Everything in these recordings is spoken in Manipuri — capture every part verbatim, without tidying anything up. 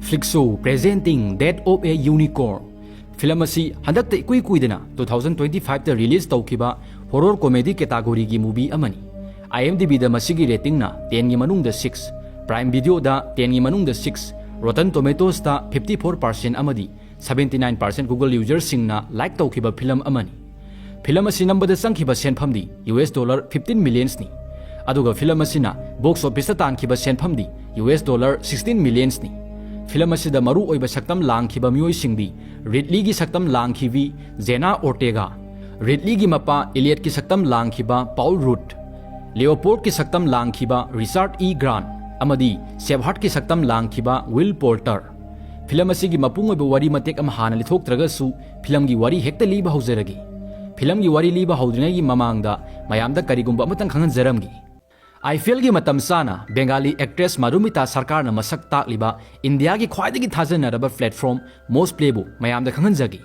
Flixo presenting Death of a Unicorn. Film ꯑꯁꯤ ꯍꯟꯗꯛꯇ ꯏꯀꯨꯏ ꯀꯨꯏꯗꯅ two thousand twenty five ꯇ release ꯇꯧꯈꯤꯕ horror comedy category ꯒꯤ movie ꯑꯃꯅꯤ꯫ IMDb ꯗ ꯃꯁꯤꯒꯤ rating ꯅ ten ꯒꯤ ꯃꯅꯨꯡꯗ six, Prime Video ꯗ ten ꯒꯤ ꯃꯅꯨꯡꯗ six, Rotten Tomatoes ꯇ fifty four percent ꯑꯃꯗꯤ seventy nine percent Google user ꯁꯤꯡꯅ like ꯇꯧꯈꯤꯕ ꯐꯤꯂꯝ ꯑꯃꯅꯤ꯫ ꯐꯤꯂꯝ ꯑꯁꯤ ꯅꯝꯕꯗ ꯆꯪꯈꯤꯕ ꯁꯦꯟꯐꯝꯗꯤ US dollar fifteen millions ꯅꯤ꯫ ꯑꯗꯨꯒ ꯐꯤꯂꯝ ꯑꯁꯤꯅ box office ꯇ ꯇꯥꯟꯈꯤꯕ ꯁꯦꯟꯐꯝꯗꯤ US dollar sixteen millions ꯅꯤ꯫ ꯐꯤꯂꯝ ꯑꯁꯤꯗ ꯃꯔꯨ ꯑꯣꯏꯕ ꯁꯛꯇꯝ ꯂꯥꯡꯈꯤꯕ ꯃꯤꯑꯣꯏꯁꯤꯡꯗꯤ ꯔꯤꯗꯂꯤꯒꯤ ꯁꯛꯇꯝ ꯂꯥꯡꯈꯤꯕꯤ ꯖꯦꯅꯥ ꯑꯣꯔꯇꯦꯒꯥ, ꯔꯤꯗꯂꯤꯒꯤ ꯃꯄꯥ ꯏꯂꯤꯌꯠꯀꯤ ꯁꯛꯇꯝ ꯂꯥꯡꯈꯤꯕ ꯄꯥꯎꯜ ꯔꯨꯗ, ꯂꯤꯑꯣꯄꯣꯜꯗꯀꯤ ꯁꯛꯇꯝ ꯂꯥꯡꯈꯤꯕ ꯔꯤꯆꯥꯔꯗ ꯏ ꯒ꯭ꯔꯥꯟ ꯑꯃꯗꯤ ꯁꯦꯚꯥꯔꯠꯀꯤ ꯁꯛꯇꯝ ꯂꯥꯡꯈꯤꯕ ꯋꯤꯜ ꯄꯣꯜꯇꯔ꯫ ꯐꯤꯂꯝ ꯑꯁꯤꯒꯤ ꯃꯄꯨꯡ ꯑꯣꯏꯕ ꯋꯥꯔꯤ ꯃꯇꯦꯛ ꯑꯃ ꯍꯥꯟꯅ ꯂꯤꯊꯣꯛꯇ꯭ꯔꯒꯁꯨ, ꯐꯤꯂꯝꯒꯤ ꯋꯥꯔꯤ ꯍꯦꯛꯇ ꯂꯤꯕ ꯍꯧꯖꯔꯒꯦ꯫ ꯐꯤꯂꯝꯒꯤ ꯋꯥꯔꯤ ꯂꯤꯕ ꯍꯧꯗ꯭ꯔꯤꯉꯩꯒꯤ ꯃꯃꯥꯡꯗ ꯃꯌꯥꯝꯗ ꯀꯔꯤꯒꯨꯝꯕ ꯑꯃꯇꯪ ꯈꯪꯍꯟꯖꯔꯝꯒꯦ꯫ IPL ꯒꯤ ꯃꯇꯝ ꯆꯥꯅ ꯕꯦꯡꯒꯥꯂꯤ actress ꯃꯥꯙꯨꯃꯤꯇꯥ ꯁꯔꯀꯥꯔꯅ ꯃꯁꯛ ꯇꯥꯛꯂꯤꯕ ꯏꯟꯗꯤꯌꯥꯒꯤ ꯈ꯭ꯋꯥꯏꯗꯒꯤ ꯊꯥꯖꯅꯔꯕ platform ꯃꯣꯁ ꯄ꯭ꯂꯦꯕꯨ ꯃꯌꯥꯝꯗ ꯈꯪꯍꯟꯖꯒꯦ꯫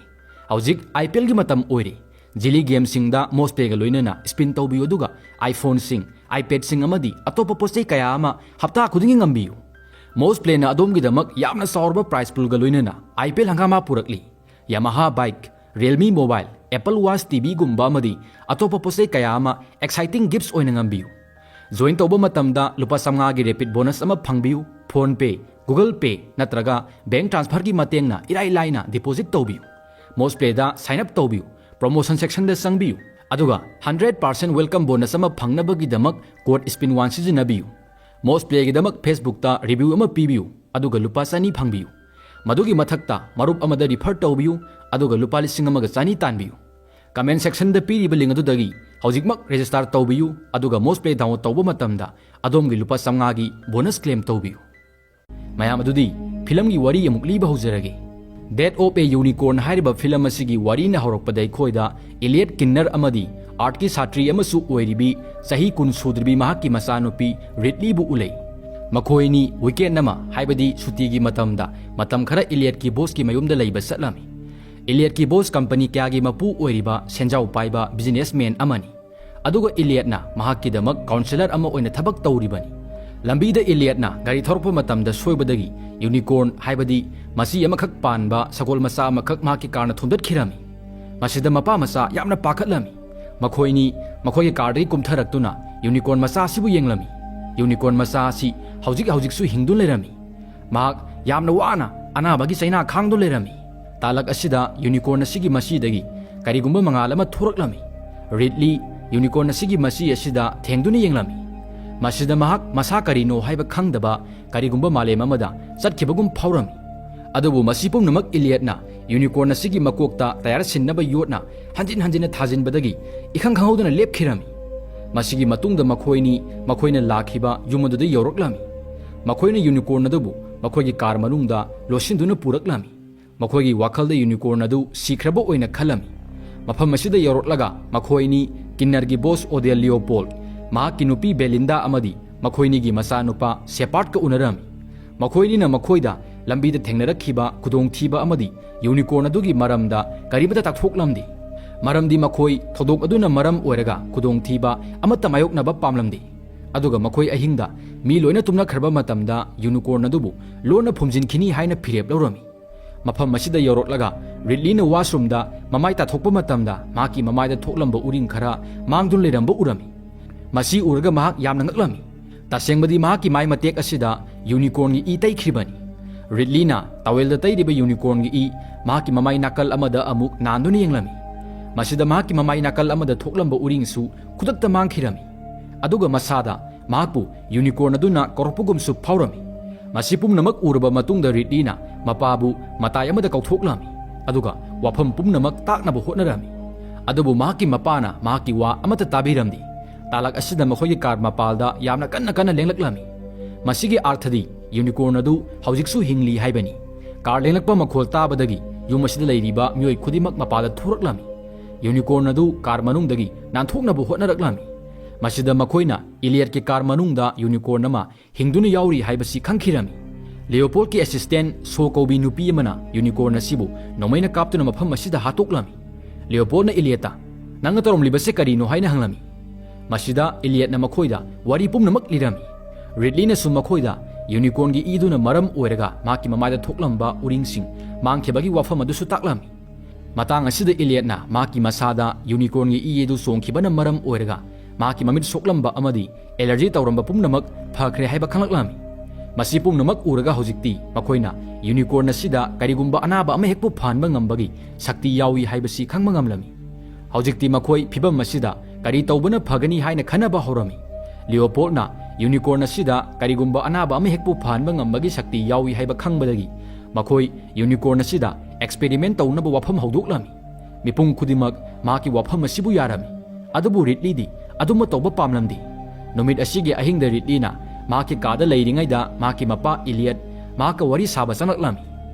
ꯍꯧꯖꯤꯛ IPL ꯒꯤ ꯃꯇꯝ ꯑꯣꯏꯔꯤ꯫ ꯖꯤꯂꯤ ꯒꯦꯝꯁꯤꯡꯗ ꯃꯣꯁ ꯄ꯭ꯂꯦꯒ ꯂꯣꯏꯅꯅ spin ꯇꯧꯕꯤꯌꯨ, ꯑꯗꯨꯒ iPhone ꯁꯤꯡ, iPad ꯁꯤꯡ ꯑꯃꯗꯤ ꯑꯇꯣꯞꯄ ꯄꯣꯠꯆꯩ ꯀꯌꯥ ꯑꯃ ꯍꯞꯇꯥ ꯈꯨꯗꯤꯡꯒꯤ ꯉꯝꯕꯤꯌꯨ꯫ ꯃꯣꯁ ꯄ꯭ꯂꯦꯅ ꯑꯗꯣꯝꯒꯤꯗꯃꯛ ꯌꯥꯝꯅ ꯆꯥꯎꯔꯕ prize pool ꯒ ꯂꯣꯏꯅꯅ IPL ꯍꯪꯒꯥꯃꯥ ꯄꯨꯔꯛꯂꯤ꯫ Yamaha bike, Realme mobile, Apple Watch, TV ꯒꯨꯝꯕ ꯑꯃꯗꯤ ꯑꯇꯣꯞꯄ ꯄꯣꯠꯆꯩ ꯀꯌꯥ ꯑꯃ exciting gifts ꯑꯣꯏꯅ ꯉꯝꯕꯤꯌꯨ꯫ Join ꯇꯧꯕ ꯃꯇꯝꯗ ꯂꯨꯄꯥ ꯆꯥꯝꯃꯉꯥꯒꯤ rapid bonus ꯑꯃ ꯐꯪꯕꯤꯌꯨ꯫ PhonePe, Google Pay ꯅꯠꯇ꯭ꯔꯒ bank transfer ꯒꯤ ꯃꯇꯦꯡꯅ ꯏꯔꯥꯏ ꯂꯥꯏꯅ deposit ꯇꯧꯕꯤꯌꯨ꯫ ꯃꯣꯁ ꯄ꯭ꯂꯦꯗ sign up ꯇꯧꯕꯤꯌꯨ꯫ Promotion section ꯗ ꯆꯪꯕꯤꯌꯨ꯫ ꯑꯗꯨꯒ hundred percent welcome bonus ꯑꯃ ꯐꯪꯅꯕꯒꯤꯗꯃꯛ code spin one ꯁꯤꯖꯤꯟꯅꯕꯤꯌꯨ꯫ ꯃꯣꯁ ꯄ꯭ꯂꯦꯒꯤꯗꯃꯛ Facebook ꯇ review ꯑꯃ ꯄꯤꯕꯤꯌꯨ, ꯑꯗꯨꯒ ꯂꯨꯄꯥ ꯆꯅꯤ ꯐꯪꯕꯤꯌꯨ꯫ ꯃꯗꯨꯒꯤ ꯃꯊꯛꯇ ꯃꯔꯨꯞ ꯑꯃꯗ refer ꯇꯧꯕꯤꯌꯨ, ꯑꯗꯨꯒ ꯂꯨꯄꯥ ꯂꯤꯁꯤꯡ ꯑꯃꯒ ꯆꯅꯤ ꯇꯥꯟꯕꯤꯌꯨ꯫ Comment section ꯗ ꯄꯤꯔꯤꯕ link ꯑꯗꯨꯗꯒꯤ ꯍꯧꯖꯤꯛꯃꯛ register ꯇꯧꯕꯤꯌꯨ, ꯑꯗꯨꯒ ꯃꯣꯁ ꯄ꯭ꯂꯦ download ꯇꯧꯕ ꯃꯇꯝꯗ ꯑꯗꯣꯝꯒꯤ ꯂꯨꯄꯥ ꯆꯥꯝꯃꯉꯥꯒꯤ bonus claim ꯇꯧꯕꯤꯌꯨ꯫ ꯃꯌꯥꯝ ꯑꯗꯨꯗꯤ ꯐꯤꯂꯝꯒꯤ ꯋꯥꯔꯤ ꯑꯃꯨꯛ ꯂꯤꯕ ꯍꯧꯖꯔꯒꯦ꯫ Death of a Unicorn ꯍꯥꯏꯔꯤꯕ ꯐꯤꯂꯝ ꯑꯁꯤꯒꯤ ꯋꯥꯔꯤꯅ ꯍꯧꯔꯛꯄꯗ ꯑꯩꯈꯣꯏꯗ ꯏꯂꯤꯌꯠ ꯀꯤꯟꯅꯔ ꯑꯃꯗꯤ ꯑꯥꯔꯠꯀꯤ ꯁꯥꯇ꯭ꯔꯤ ꯑꯃꯁꯨ ꯑꯣꯏꯔꯤꯕꯤ ꯆꯍꯤ ꯀꯨꯟ ꯁꯨꯗ꯭ꯔꯤꯕꯤ ꯃꯍꯥꯛꯀꯤ ꯃꯆꯥꯅꯨꯄꯤ ꯔꯤꯗꯂꯤꯕꯨ ꯎꯠꯂꯦ꯫ ꯃꯈꯣꯏ ꯑꯅꯤ weekend ꯑꯃ, ꯍꯥꯏꯕꯗꯤ ꯁꯨꯇꯤꯒꯤ ꯃꯇꯝꯗ, ꯃꯇꯝ ꯈꯔ ꯏꯂꯤꯌꯠꯀꯤ boss ꯀꯤ ꯃꯌꯨꯝꯗ ꯂꯩꯕ ꯆꯠꯂꯝꯃꯤ꯫ ꯏꯂꯤꯌꯠꯀꯤ boss company ꯀꯌꯥꯒꯤ ꯃꯄꯨ ꯑꯣꯏꯔꯤꯕ ꯁꯦꯟꯖꯥꯎ ꯄꯥꯏꯕ businessman ꯑꯃꯅꯤ꯫ ꯑꯗꯨꯒ ꯏꯂꯤꯌꯠꯅ ꯃꯍꯥꯛꯀꯤꯗꯃꯛ counselor ꯑꯃ ꯑꯣꯏꯅ ꯊꯕꯛ ꯇꯧꯔꯤꯕꯅꯤ꯫ ꯂꯝꯕꯤꯗ ꯏꯂꯤꯌꯠꯅ ꯒꯥꯔꯤ ꯊꯧꯔꯛꯄ ꯃꯇꯝꯗ ꯁꯣꯏꯕꯗꯒꯤ ꯌꯨꯅꯤꯀꯣꯔꯟ, ꯍꯥꯏꯕꯗꯤ ꯃꯆꯤ ꯑꯃꯈꯛ ꯄꯥꯟꯕ ꯁꯒꯣꯜ ꯃꯆꯥ ꯑꯃꯈꯛ ꯃꯍꯥꯛꯀꯤ ꯀꯥꯔꯅ ꯊꯣꯝꯗꯠꯈꯤꯔꯝꯃꯤ꯫ ꯃꯁꯤꯗ ꯃꯄꯥ ꯃꯆꯥ ꯌꯥꯝꯅ ꯄꯥꯈꯠꯂꯝꯃꯤ꯫ ꯃꯈꯣꯏꯅꯤ ꯃꯈꯣꯏꯒꯤ ꯀꯥꯔꯗꯒꯤ ꯀꯨꯝꯊꯔꯛꯇꯨꯅ ꯌꯨꯅꯤꯀꯣꯔꯟ ꯃꯆꯥ ꯑꯁꯤꯕꯨ ꯌꯦꯡꯂꯝꯃꯤ꯫ ꯌꯨꯅꯤꯀꯣꯔꯟ ꯃꯆꯥ ꯑꯁꯤ ꯍꯧꯖꯤꯛ ꯍꯧꯖꯤꯛꯁꯨ ꯍꯤꯡꯗꯨꯅ ꯂꯩꯔꯝꯃꯤ꯫ ꯃꯍꯥꯛ ꯌꯥꯝꯅ ꯋꯥꯅ ꯑꯅꯥꯕꯒꯤ ꯆꯩꯅꯥ ꯈꯥꯡꯗꯨꯅ ꯂꯩꯔꯝꯃꯤ꯫ ꯇꯥꯂꯛ ꯑꯁꯤꯗ ꯌꯨꯅꯤꯀꯣꯔꯟ ꯑꯁꯤꯒꯤ ꯃꯆꯤꯗꯒꯤ ꯀꯔꯤꯒꯨꯝꯕ ꯃꯉꯥꯜ ꯑꯃ ꯊꯣꯔꯛꯂꯝꯃꯤ꯫ ꯔꯤꯗꯂꯤ ꯌꯨꯅꯤꯀꯣꯔꯟ ꯑꯁꯤꯒꯤ ꯃꯆꯤ ꯑꯁꯤꯗ ꯊꯦꯡꯗꯨꯅ ꯌꯦꯡꯂꯝꯃꯤ꯫ ꯃꯁꯤꯗ ꯃꯍꯥꯛ ꯃꯁꯥ ꯀꯔꯤꯅꯣ ꯍꯥꯏꯕ ꯈꯪꯗꯕ ꯀꯔꯤꯒꯨꯝꯕ ꯃꯥꯂꯦꯝ ꯑꯃꯗ ꯆꯠꯈꯤꯕꯒꯨꯝ ꯐꯥꯎꯔꯝꯃꯤ꯫ ꯑꯗꯨꯕꯨ ꯃꯁꯤ ꯄꯨꯝꯅꯃꯛ ꯏꯂꯤꯌꯠꯅ ꯌꯨꯅꯤꯀꯣꯔꯟ ꯑꯁꯤꯒꯤ ꯃꯀꯣꯛꯇ ꯇꯌꯥꯔ ꯁꯤꯟꯅꯕ ꯌꯣꯠꯅ ꯍꯟꯖꯤꯟ ꯍꯟꯖꯤꯟꯅ ꯊꯥꯖꯤꯟꯕꯗꯒꯤ ꯏꯈꯪ ꯈꯪꯍꯧꯗꯅ ꯂꯦꯞꯈꯤꯔꯝꯃꯤ꯫ ꯃꯁꯤꯒꯤ ꯃꯇꯨꯡꯗ ꯃꯈꯣꯏꯅꯤ ꯃꯈꯣꯏꯅ ꯂꯥꯛꯈꯤꯕ ꯌꯨꯝ ꯑꯗꯨꯗ ꯌꯧꯔꯛꯂꯝꯃꯤ꯫ ꯃꯈꯣꯏꯅ ꯌꯨꯅꯤꯀꯣꯔꯟ ꯑꯗꯨꯕꯨ ꯃꯈꯣꯏꯒꯤ ꯀꯥꯔ ꯃꯅꯨꯡꯗ ꯂꯣꯠꯁꯤꯟꯗꯨꯅ ꯄꯨꯔꯛꯂꯝꯃꯤ꯫ ꯃꯈꯣꯏꯒꯤ ꯋꯥꯈꯜꯗ ꯌꯨꯅꯤꯀꯣꯔꯟ ꯑꯗꯨ ꯁꯤꯈ꯭ꯔꯕ ꯑꯣꯏꯅ ꯈꯜꯂꯝꯃꯤ꯫ ꯃꯐꯝ ꯑꯁꯤꯗ ꯌꯧꯔꯛꯂꯒ ꯃꯈꯣꯏ ꯑꯅꯤ ꯀꯤꯟꯅꯔꯒꯤ ꯕꯣꯁ ꯑꯣꯗꯦꯜ ꯂꯤꯑꯣꯄꯣꯜ, ꯃꯍꯥꯛꯀꯤ ꯅꯨꯄꯤ ꯕꯦꯂꯤꯟꯗꯥ ꯑꯃꯗꯤ ꯃꯈꯣꯏꯅꯤꯒꯤ ꯃꯆꯥꯅꯨꯄꯥ ꯁꯦꯄꯥꯔꯠꯀ ꯎꯅꯔꯝꯃꯤ꯫ ꯃꯈꯣꯏꯅꯤꯅ ꯃꯈꯣꯏꯗ ꯂꯝꯕꯤꯗ ꯊꯦꯡꯅꯔꯛꯈꯤꯕ ꯈꯨꯗꯣꯡꯊꯤꯕ ꯑꯃꯗꯤ ꯌꯨꯅꯤꯀꯣꯔꯟ ꯑꯗꯨꯒꯤ ꯃꯔꯝꯗ ꯀꯔꯤꯃꯠꯇ ꯇꯥꯛꯊꯣꯛꯂꯝꯗꯦ꯫ ꯃꯔꯝꯗꯤ ꯃꯈꯣꯏ ꯊꯧꯗꯣꯛ ꯑꯗꯨꯅ ꯃꯔꯝ ꯑꯣꯏꯔꯒ ꯈꯨꯗꯣꯡꯊꯤꯕ ꯑꯃꯠꯇ ꯃꯥꯌꯣꯛꯅꯕ ꯄꯥꯝꯂꯝꯗꯦ꯫ ꯑꯗꯨꯒ ꯃꯈꯣꯏ ꯑꯍꯤꯡꯗ ꯃꯤ ꯂꯣꯏꯅ ꯇꯨꯝꯅꯈ꯭ꯔꯕ ꯃꯇꯝꯗ ꯌꯨꯅꯤꯀꯣꯔꯟ ꯑꯗꯨꯕꯨ ꯂꯣꯟꯅ ꯐꯨꯝꯖꯤꯟꯈꯤꯅꯤ ꯍꯥꯏꯅ ꯐꯤꯔꯦꯞ ꯂꯧꯔꯝꯃꯤ꯫ ꯃꯐꯝ ꯑꯁꯤꯗ ꯌꯧꯔꯛꯂꯒ ꯔꯤꯗꯂꯤꯅ ꯋꯥꯁꯔꯨꯝꯗ ꯃꯃꯥꯏ ꯇꯥꯊꯣꯛꯄ ꯃꯇꯝꯗ ꯃꯍꯥꯛꯀꯤ ꯃꯃꯥꯏꯗ ꯊꯣꯛꯂꯝꯕ ꯎꯔꯤꯡ ꯈꯔ ꯃꯥꯡꯗꯨꯅ ꯂꯩꯔꯝꯕ ꯎꯔꯝꯃꯤ꯫ ꯃꯁꯤ ꯎꯔꯒ ꯃꯍꯥꯛ ꯌꯥꯝꯅ ꯉꯛꯂꯝꯃꯤ꯫ ꯇꯁꯦꯡꯕꯗꯤ ꯃꯍꯥꯛꯀꯤ ꯃꯥꯏ ꯃꯇꯦꯛ ꯑꯁꯤꯗ ꯌꯨꯅꯤꯀꯣꯔꯟꯒꯤ ꯏ ꯇꯩꯈ꯭ꯔꯤꯕꯅꯤ꯫ ꯔꯤꯗꯂꯤꯅ ꯇꯥꯋꯦꯜꯗ ꯇꯩꯔꯤꯕ ꯌꯨꯅꯤꯀꯣꯔꯟꯒꯤ ꯏ ꯃꯍꯥꯛꯀꯤ ꯃꯃꯥꯏ ꯅꯥꯀꯜ ꯑꯃꯗ ꯑꯃꯨꯛ ꯅꯥꯟꯗꯨꯅ ꯌꯦꯡꯂꯝꯃꯤ꯫ ꯃꯁꯤꯗ ꯃꯍꯥꯛꯀꯤ ꯃꯃꯥꯏ ꯅꯥꯀꯜ ꯑꯃꯗ ꯊꯣꯛꯂꯝꯕ ꯎꯔꯤꯡꯁꯨ ꯈꯨꯗꯛꯇ ꯃꯥꯡꯈꯤꯔꯝꯃꯤ꯫ ꯑꯗꯨꯒ ꯃꯁꯥꯗ ꯃꯍꯥꯛꯄꯨ ꯌꯨꯅꯤꯀꯣꯔꯟ ꯑꯗꯨꯅ ꯀꯧꯔꯛꯄꯒꯨꯝꯁꯨ ꯐꯥꯎꯔꯝꯃꯤ꯫ ꯃꯁꯤ ꯄꯨꯝꯅꯃꯛ ꯎꯔꯕ ꯃꯇꯨꯡꯗ ꯔꯤꯗꯂꯤꯅ ꯃꯄꯥꯕꯨ ꯃꯇꯥꯏ ꯑꯃꯗ ꯀꯧꯊꯣꯛꯂꯝꯃꯤ꯫ ꯑꯗꯨꯒ ꯋꯥꯐꯝ ꯄꯨꯝꯅꯃꯛ ꯇꯥꯛꯅꯕ ꯍꯣꯠꯅꯔꯝꯃꯤ꯫ ꯑꯗꯨꯕꯨ ꯃꯍꯥꯛꯀꯤ ꯃꯄꯥꯅ ꯃꯍꯥꯛꯀꯤ ꯋꯥ ꯑꯃꯠꯇ ꯇꯥꯕꯤꯔꯝꯗꯦ꯫ ꯇꯥꯂꯛ ꯑꯁꯤꯗ ꯃꯈꯣꯏꯒꯤ ꯀꯥꯔ ꯃꯄꯥꯜꯗ ꯌꯥꯝꯅ ꯀꯟꯅ ꯀꯟꯅ ꯂꯦꯡꯂꯛꯂꯝꯃꯤ꯫ ꯃꯁꯤꯒꯤ ꯑꯥꯔꯊꯗꯤ ꯌꯨꯅꯤꯀꯣꯔꯟ ꯑꯗꯨ ꯍꯧꯖꯤꯛꯁꯨ ꯍꯤꯡꯂꯤ ꯍꯥꯏꯕꯅꯤ꯫ ꯀꯥꯔ ꯂꯦꯡꯂꯛꯄ ꯃꯈꯣꯜ ꯇꯥꯕꯗꯒꯤ ꯌꯨꯝ ꯑꯁꯤꯗ ꯂꯩꯔꯤꯕ ꯃꯤꯑꯣꯏ ꯈꯨꯗꯤꯡꯃꯛ ꯃꯄꯥꯜꯗ ꯊꯣꯔꯛꯂꯝꯃꯤ꯫ ꯌꯨꯅꯤꯀꯣꯔꯟ ꯑꯗꯨ ꯀꯥꯔ ꯃꯅꯨꯡꯗꯒꯤ ꯅꯥꯟꯊꯣꯛꯅꯕ ꯍꯣꯠꯅꯔꯛꯂꯝꯃꯤ꯫ ꯃꯁꯤꯗ ꯃꯈꯣꯏꯅ ꯏꯂꯤꯌꯠꯀꯤ ꯀꯥꯔ ꯃꯅꯨꯡꯗ ꯌꯨꯅꯤꯀꯣꯔꯟ ꯑꯃ ꯍꯤꯡꯗꯨꯅ ꯌꯥꯎꯔꯤ ꯍꯥꯏꯕꯁꯤ ꯈꯪꯈꯤꯔꯝꯃꯤ꯫ ꯂꯤꯑꯣꯄꯣꯜꯒꯤ ꯑꯦꯁꯤꯁꯇꯦꯟ ꯁꯣ ꯀꯧꯕꯤ ꯅꯨꯄꯤ ꯑꯃꯅ ꯌꯨꯅꯤꯀꯣꯔꯟ ꯑꯁꯤꯕꯨ ꯅꯣꯡꯃꯩꯅ ꯀꯥꯞꯇꯨꯅ ꯃꯐꯝ ꯑꯁꯤꯗ ꯍꯥꯠꯇꯣꯛꯂꯝꯃꯤ꯫ ꯂꯤꯑꯣꯄꯣꯜꯅ ꯏꯂꯤꯌꯠꯇ, "ꯅꯪꯅ ꯇꯧꯔꯝꯂꯤꯕꯁꯦ ꯀꯔꯤꯅꯣ?" ꯍꯥꯏꯅ ꯍꯪꯂꯝꯃꯤ꯫ ꯃꯁꯤꯗ ꯏꯂꯤꯌꯠꯅ ꯃꯈꯣꯏꯗ ꯋꯥꯔꯤ ꯄꯨꯝꯅꯃꯛ ꯂꯤꯔꯝꯃꯤ꯫ ꯔꯤꯗꯂꯤꯅꯁꯨ ꯃꯈꯣꯏꯗ ꯌꯨꯅꯤꯀꯣꯔꯟꯒꯤ ꯏꯗꯨꯅ ꯃꯔꯝ ꯑꯣꯏꯔꯒ ꯃꯍꯥꯛꯀꯤ ꯃꯃꯥꯏꯗ ꯊꯣꯛꯂꯝꯕ ꯎꯔꯤꯡꯁꯤꯡ ꯃꯥꯡꯈꯤꯕꯒꯤ ꯋꯥꯐꯝ ꯑꯗꯨꯁꯨ ꯇꯥꯛꯂꯝꯃꯤ꯫ ꯃꯇꯥꯡ ꯑꯁꯤꯗ ꯏꯂꯤꯌꯠꯅ ꯃꯍꯥꯛꯀꯤ ꯃꯁꯥꯗ ꯌꯨꯅꯤꯀꯣꯔꯟꯒꯤ ꯏ ꯑꯗꯨ ꯆꯣꯡꯈꯤꯕꯅ ꯃꯔꯝ ꯑꯣꯏꯔꯒ ꯃꯍꯥꯛꯀꯤ ꯃꯃꯤꯠ ꯁꯣꯛꯂꯝꯕ ꯑꯃꯗꯤ ꯑꯦꯂꯔꯖꯤ ꯇꯧꯔꯝꯕ ꯄꯨꯝꯅꯃꯛ ꯐꯈ꯭ꯔꯦ ꯍꯥꯏꯕ ꯈꯪꯂꯛꯂꯝꯃꯤ꯫ ꯃꯁꯤ ꯄꯨꯝꯅꯃꯛ ꯎꯔꯒ ꯍꯧꯖꯤꯛꯇꯤ ꯃꯈꯣꯏꯅ ꯌꯨꯅꯤꯀꯣꯔꯟ ꯑꯁꯤꯗ ꯀꯔꯤꯒꯨꯝꯕ ꯑꯅꯥꯕ ꯑꯃ ꯍꯦꯛꯄꯨ ꯐꯍꯟꯕ ꯉꯝꯕꯒꯤ ꯁꯛꯇꯤ ꯌꯥꯎꯏ ꯍꯥꯏꯕꯁꯤ ꯈꯪꯕ ꯉꯝꯂꯝꯃꯤ꯫ ꯍꯧꯖꯤꯛꯇꯤ ꯃꯈꯣꯏ ꯐꯤꯚꯝ ꯑꯁꯤꯗ ꯀꯔꯤ ꯇꯧꯕꯅ ꯐꯒꯅꯤ ꯍꯥꯏꯅ ꯈꯟꯅꯕ ꯍꯧꯔꯝꯃꯤ꯫ ꯂꯤꯑꯣꯄꯣꯜꯅ ꯌꯨꯅꯤꯀꯣꯔꯟ ꯑꯁꯤꯗ ꯀꯔꯤꯒꯨꯝꯕ ꯑꯅꯥꯕ ꯑꯃ ꯍꯦꯛꯄꯨ ꯐꯍꯟꯕ ꯉꯝꯕꯒꯤ ꯁꯛꯇꯤ ꯌꯥꯎꯏ ꯍꯥꯏꯕ ꯈꯪꯕꯗꯒꯤ ꯃꯈꯣꯏ ꯌꯨꯅꯤꯀꯣꯔꯟ ꯑꯁꯤꯗ ꯑꯦꯛꯁꯄꯦꯔꯤꯃꯦꯟ ꯇꯧꯅꯕ ꯋꯥꯐꯝ ꯍꯧꯗꯣꯛꯂꯝꯃꯤ꯫ ꯃꯤꯄꯨꯝ ꯈꯨꯗꯤꯡꯃꯛ ꯃꯍꯥꯛꯀꯤ ꯋꯥꯐꯝ ꯑꯁꯤꯕꯨ ꯌꯥꯔꯝꯃꯤ꯫ ꯑꯗꯨꯕꯨ ꯔꯤꯗꯂꯤꯗꯤ ꯑꯗꯨꯝꯕ ꯇꯧꯕ ꯄꯥꯝꯂꯝꯗꯦ꯫ ꯅꯨꯃꯤꯠ ꯑꯁꯤꯒꯤ ꯑꯍꯤꯡꯗ ꯔꯤꯗꯂꯤꯅ ꯃꯍꯥꯛꯀꯤ ꯀꯥꯗ ꯂꯩꯔꯤꯉꯩꯗ ꯃꯍꯥꯛꯀꯤ ꯃꯄꯥ ꯏꯂꯤꯌꯠ ꯃꯍꯥꯛꯀ ꯋꯥꯔꯤ ꯁꯥꯕ ꯆꯪꯂꯛꯂꯝꯃꯤ꯫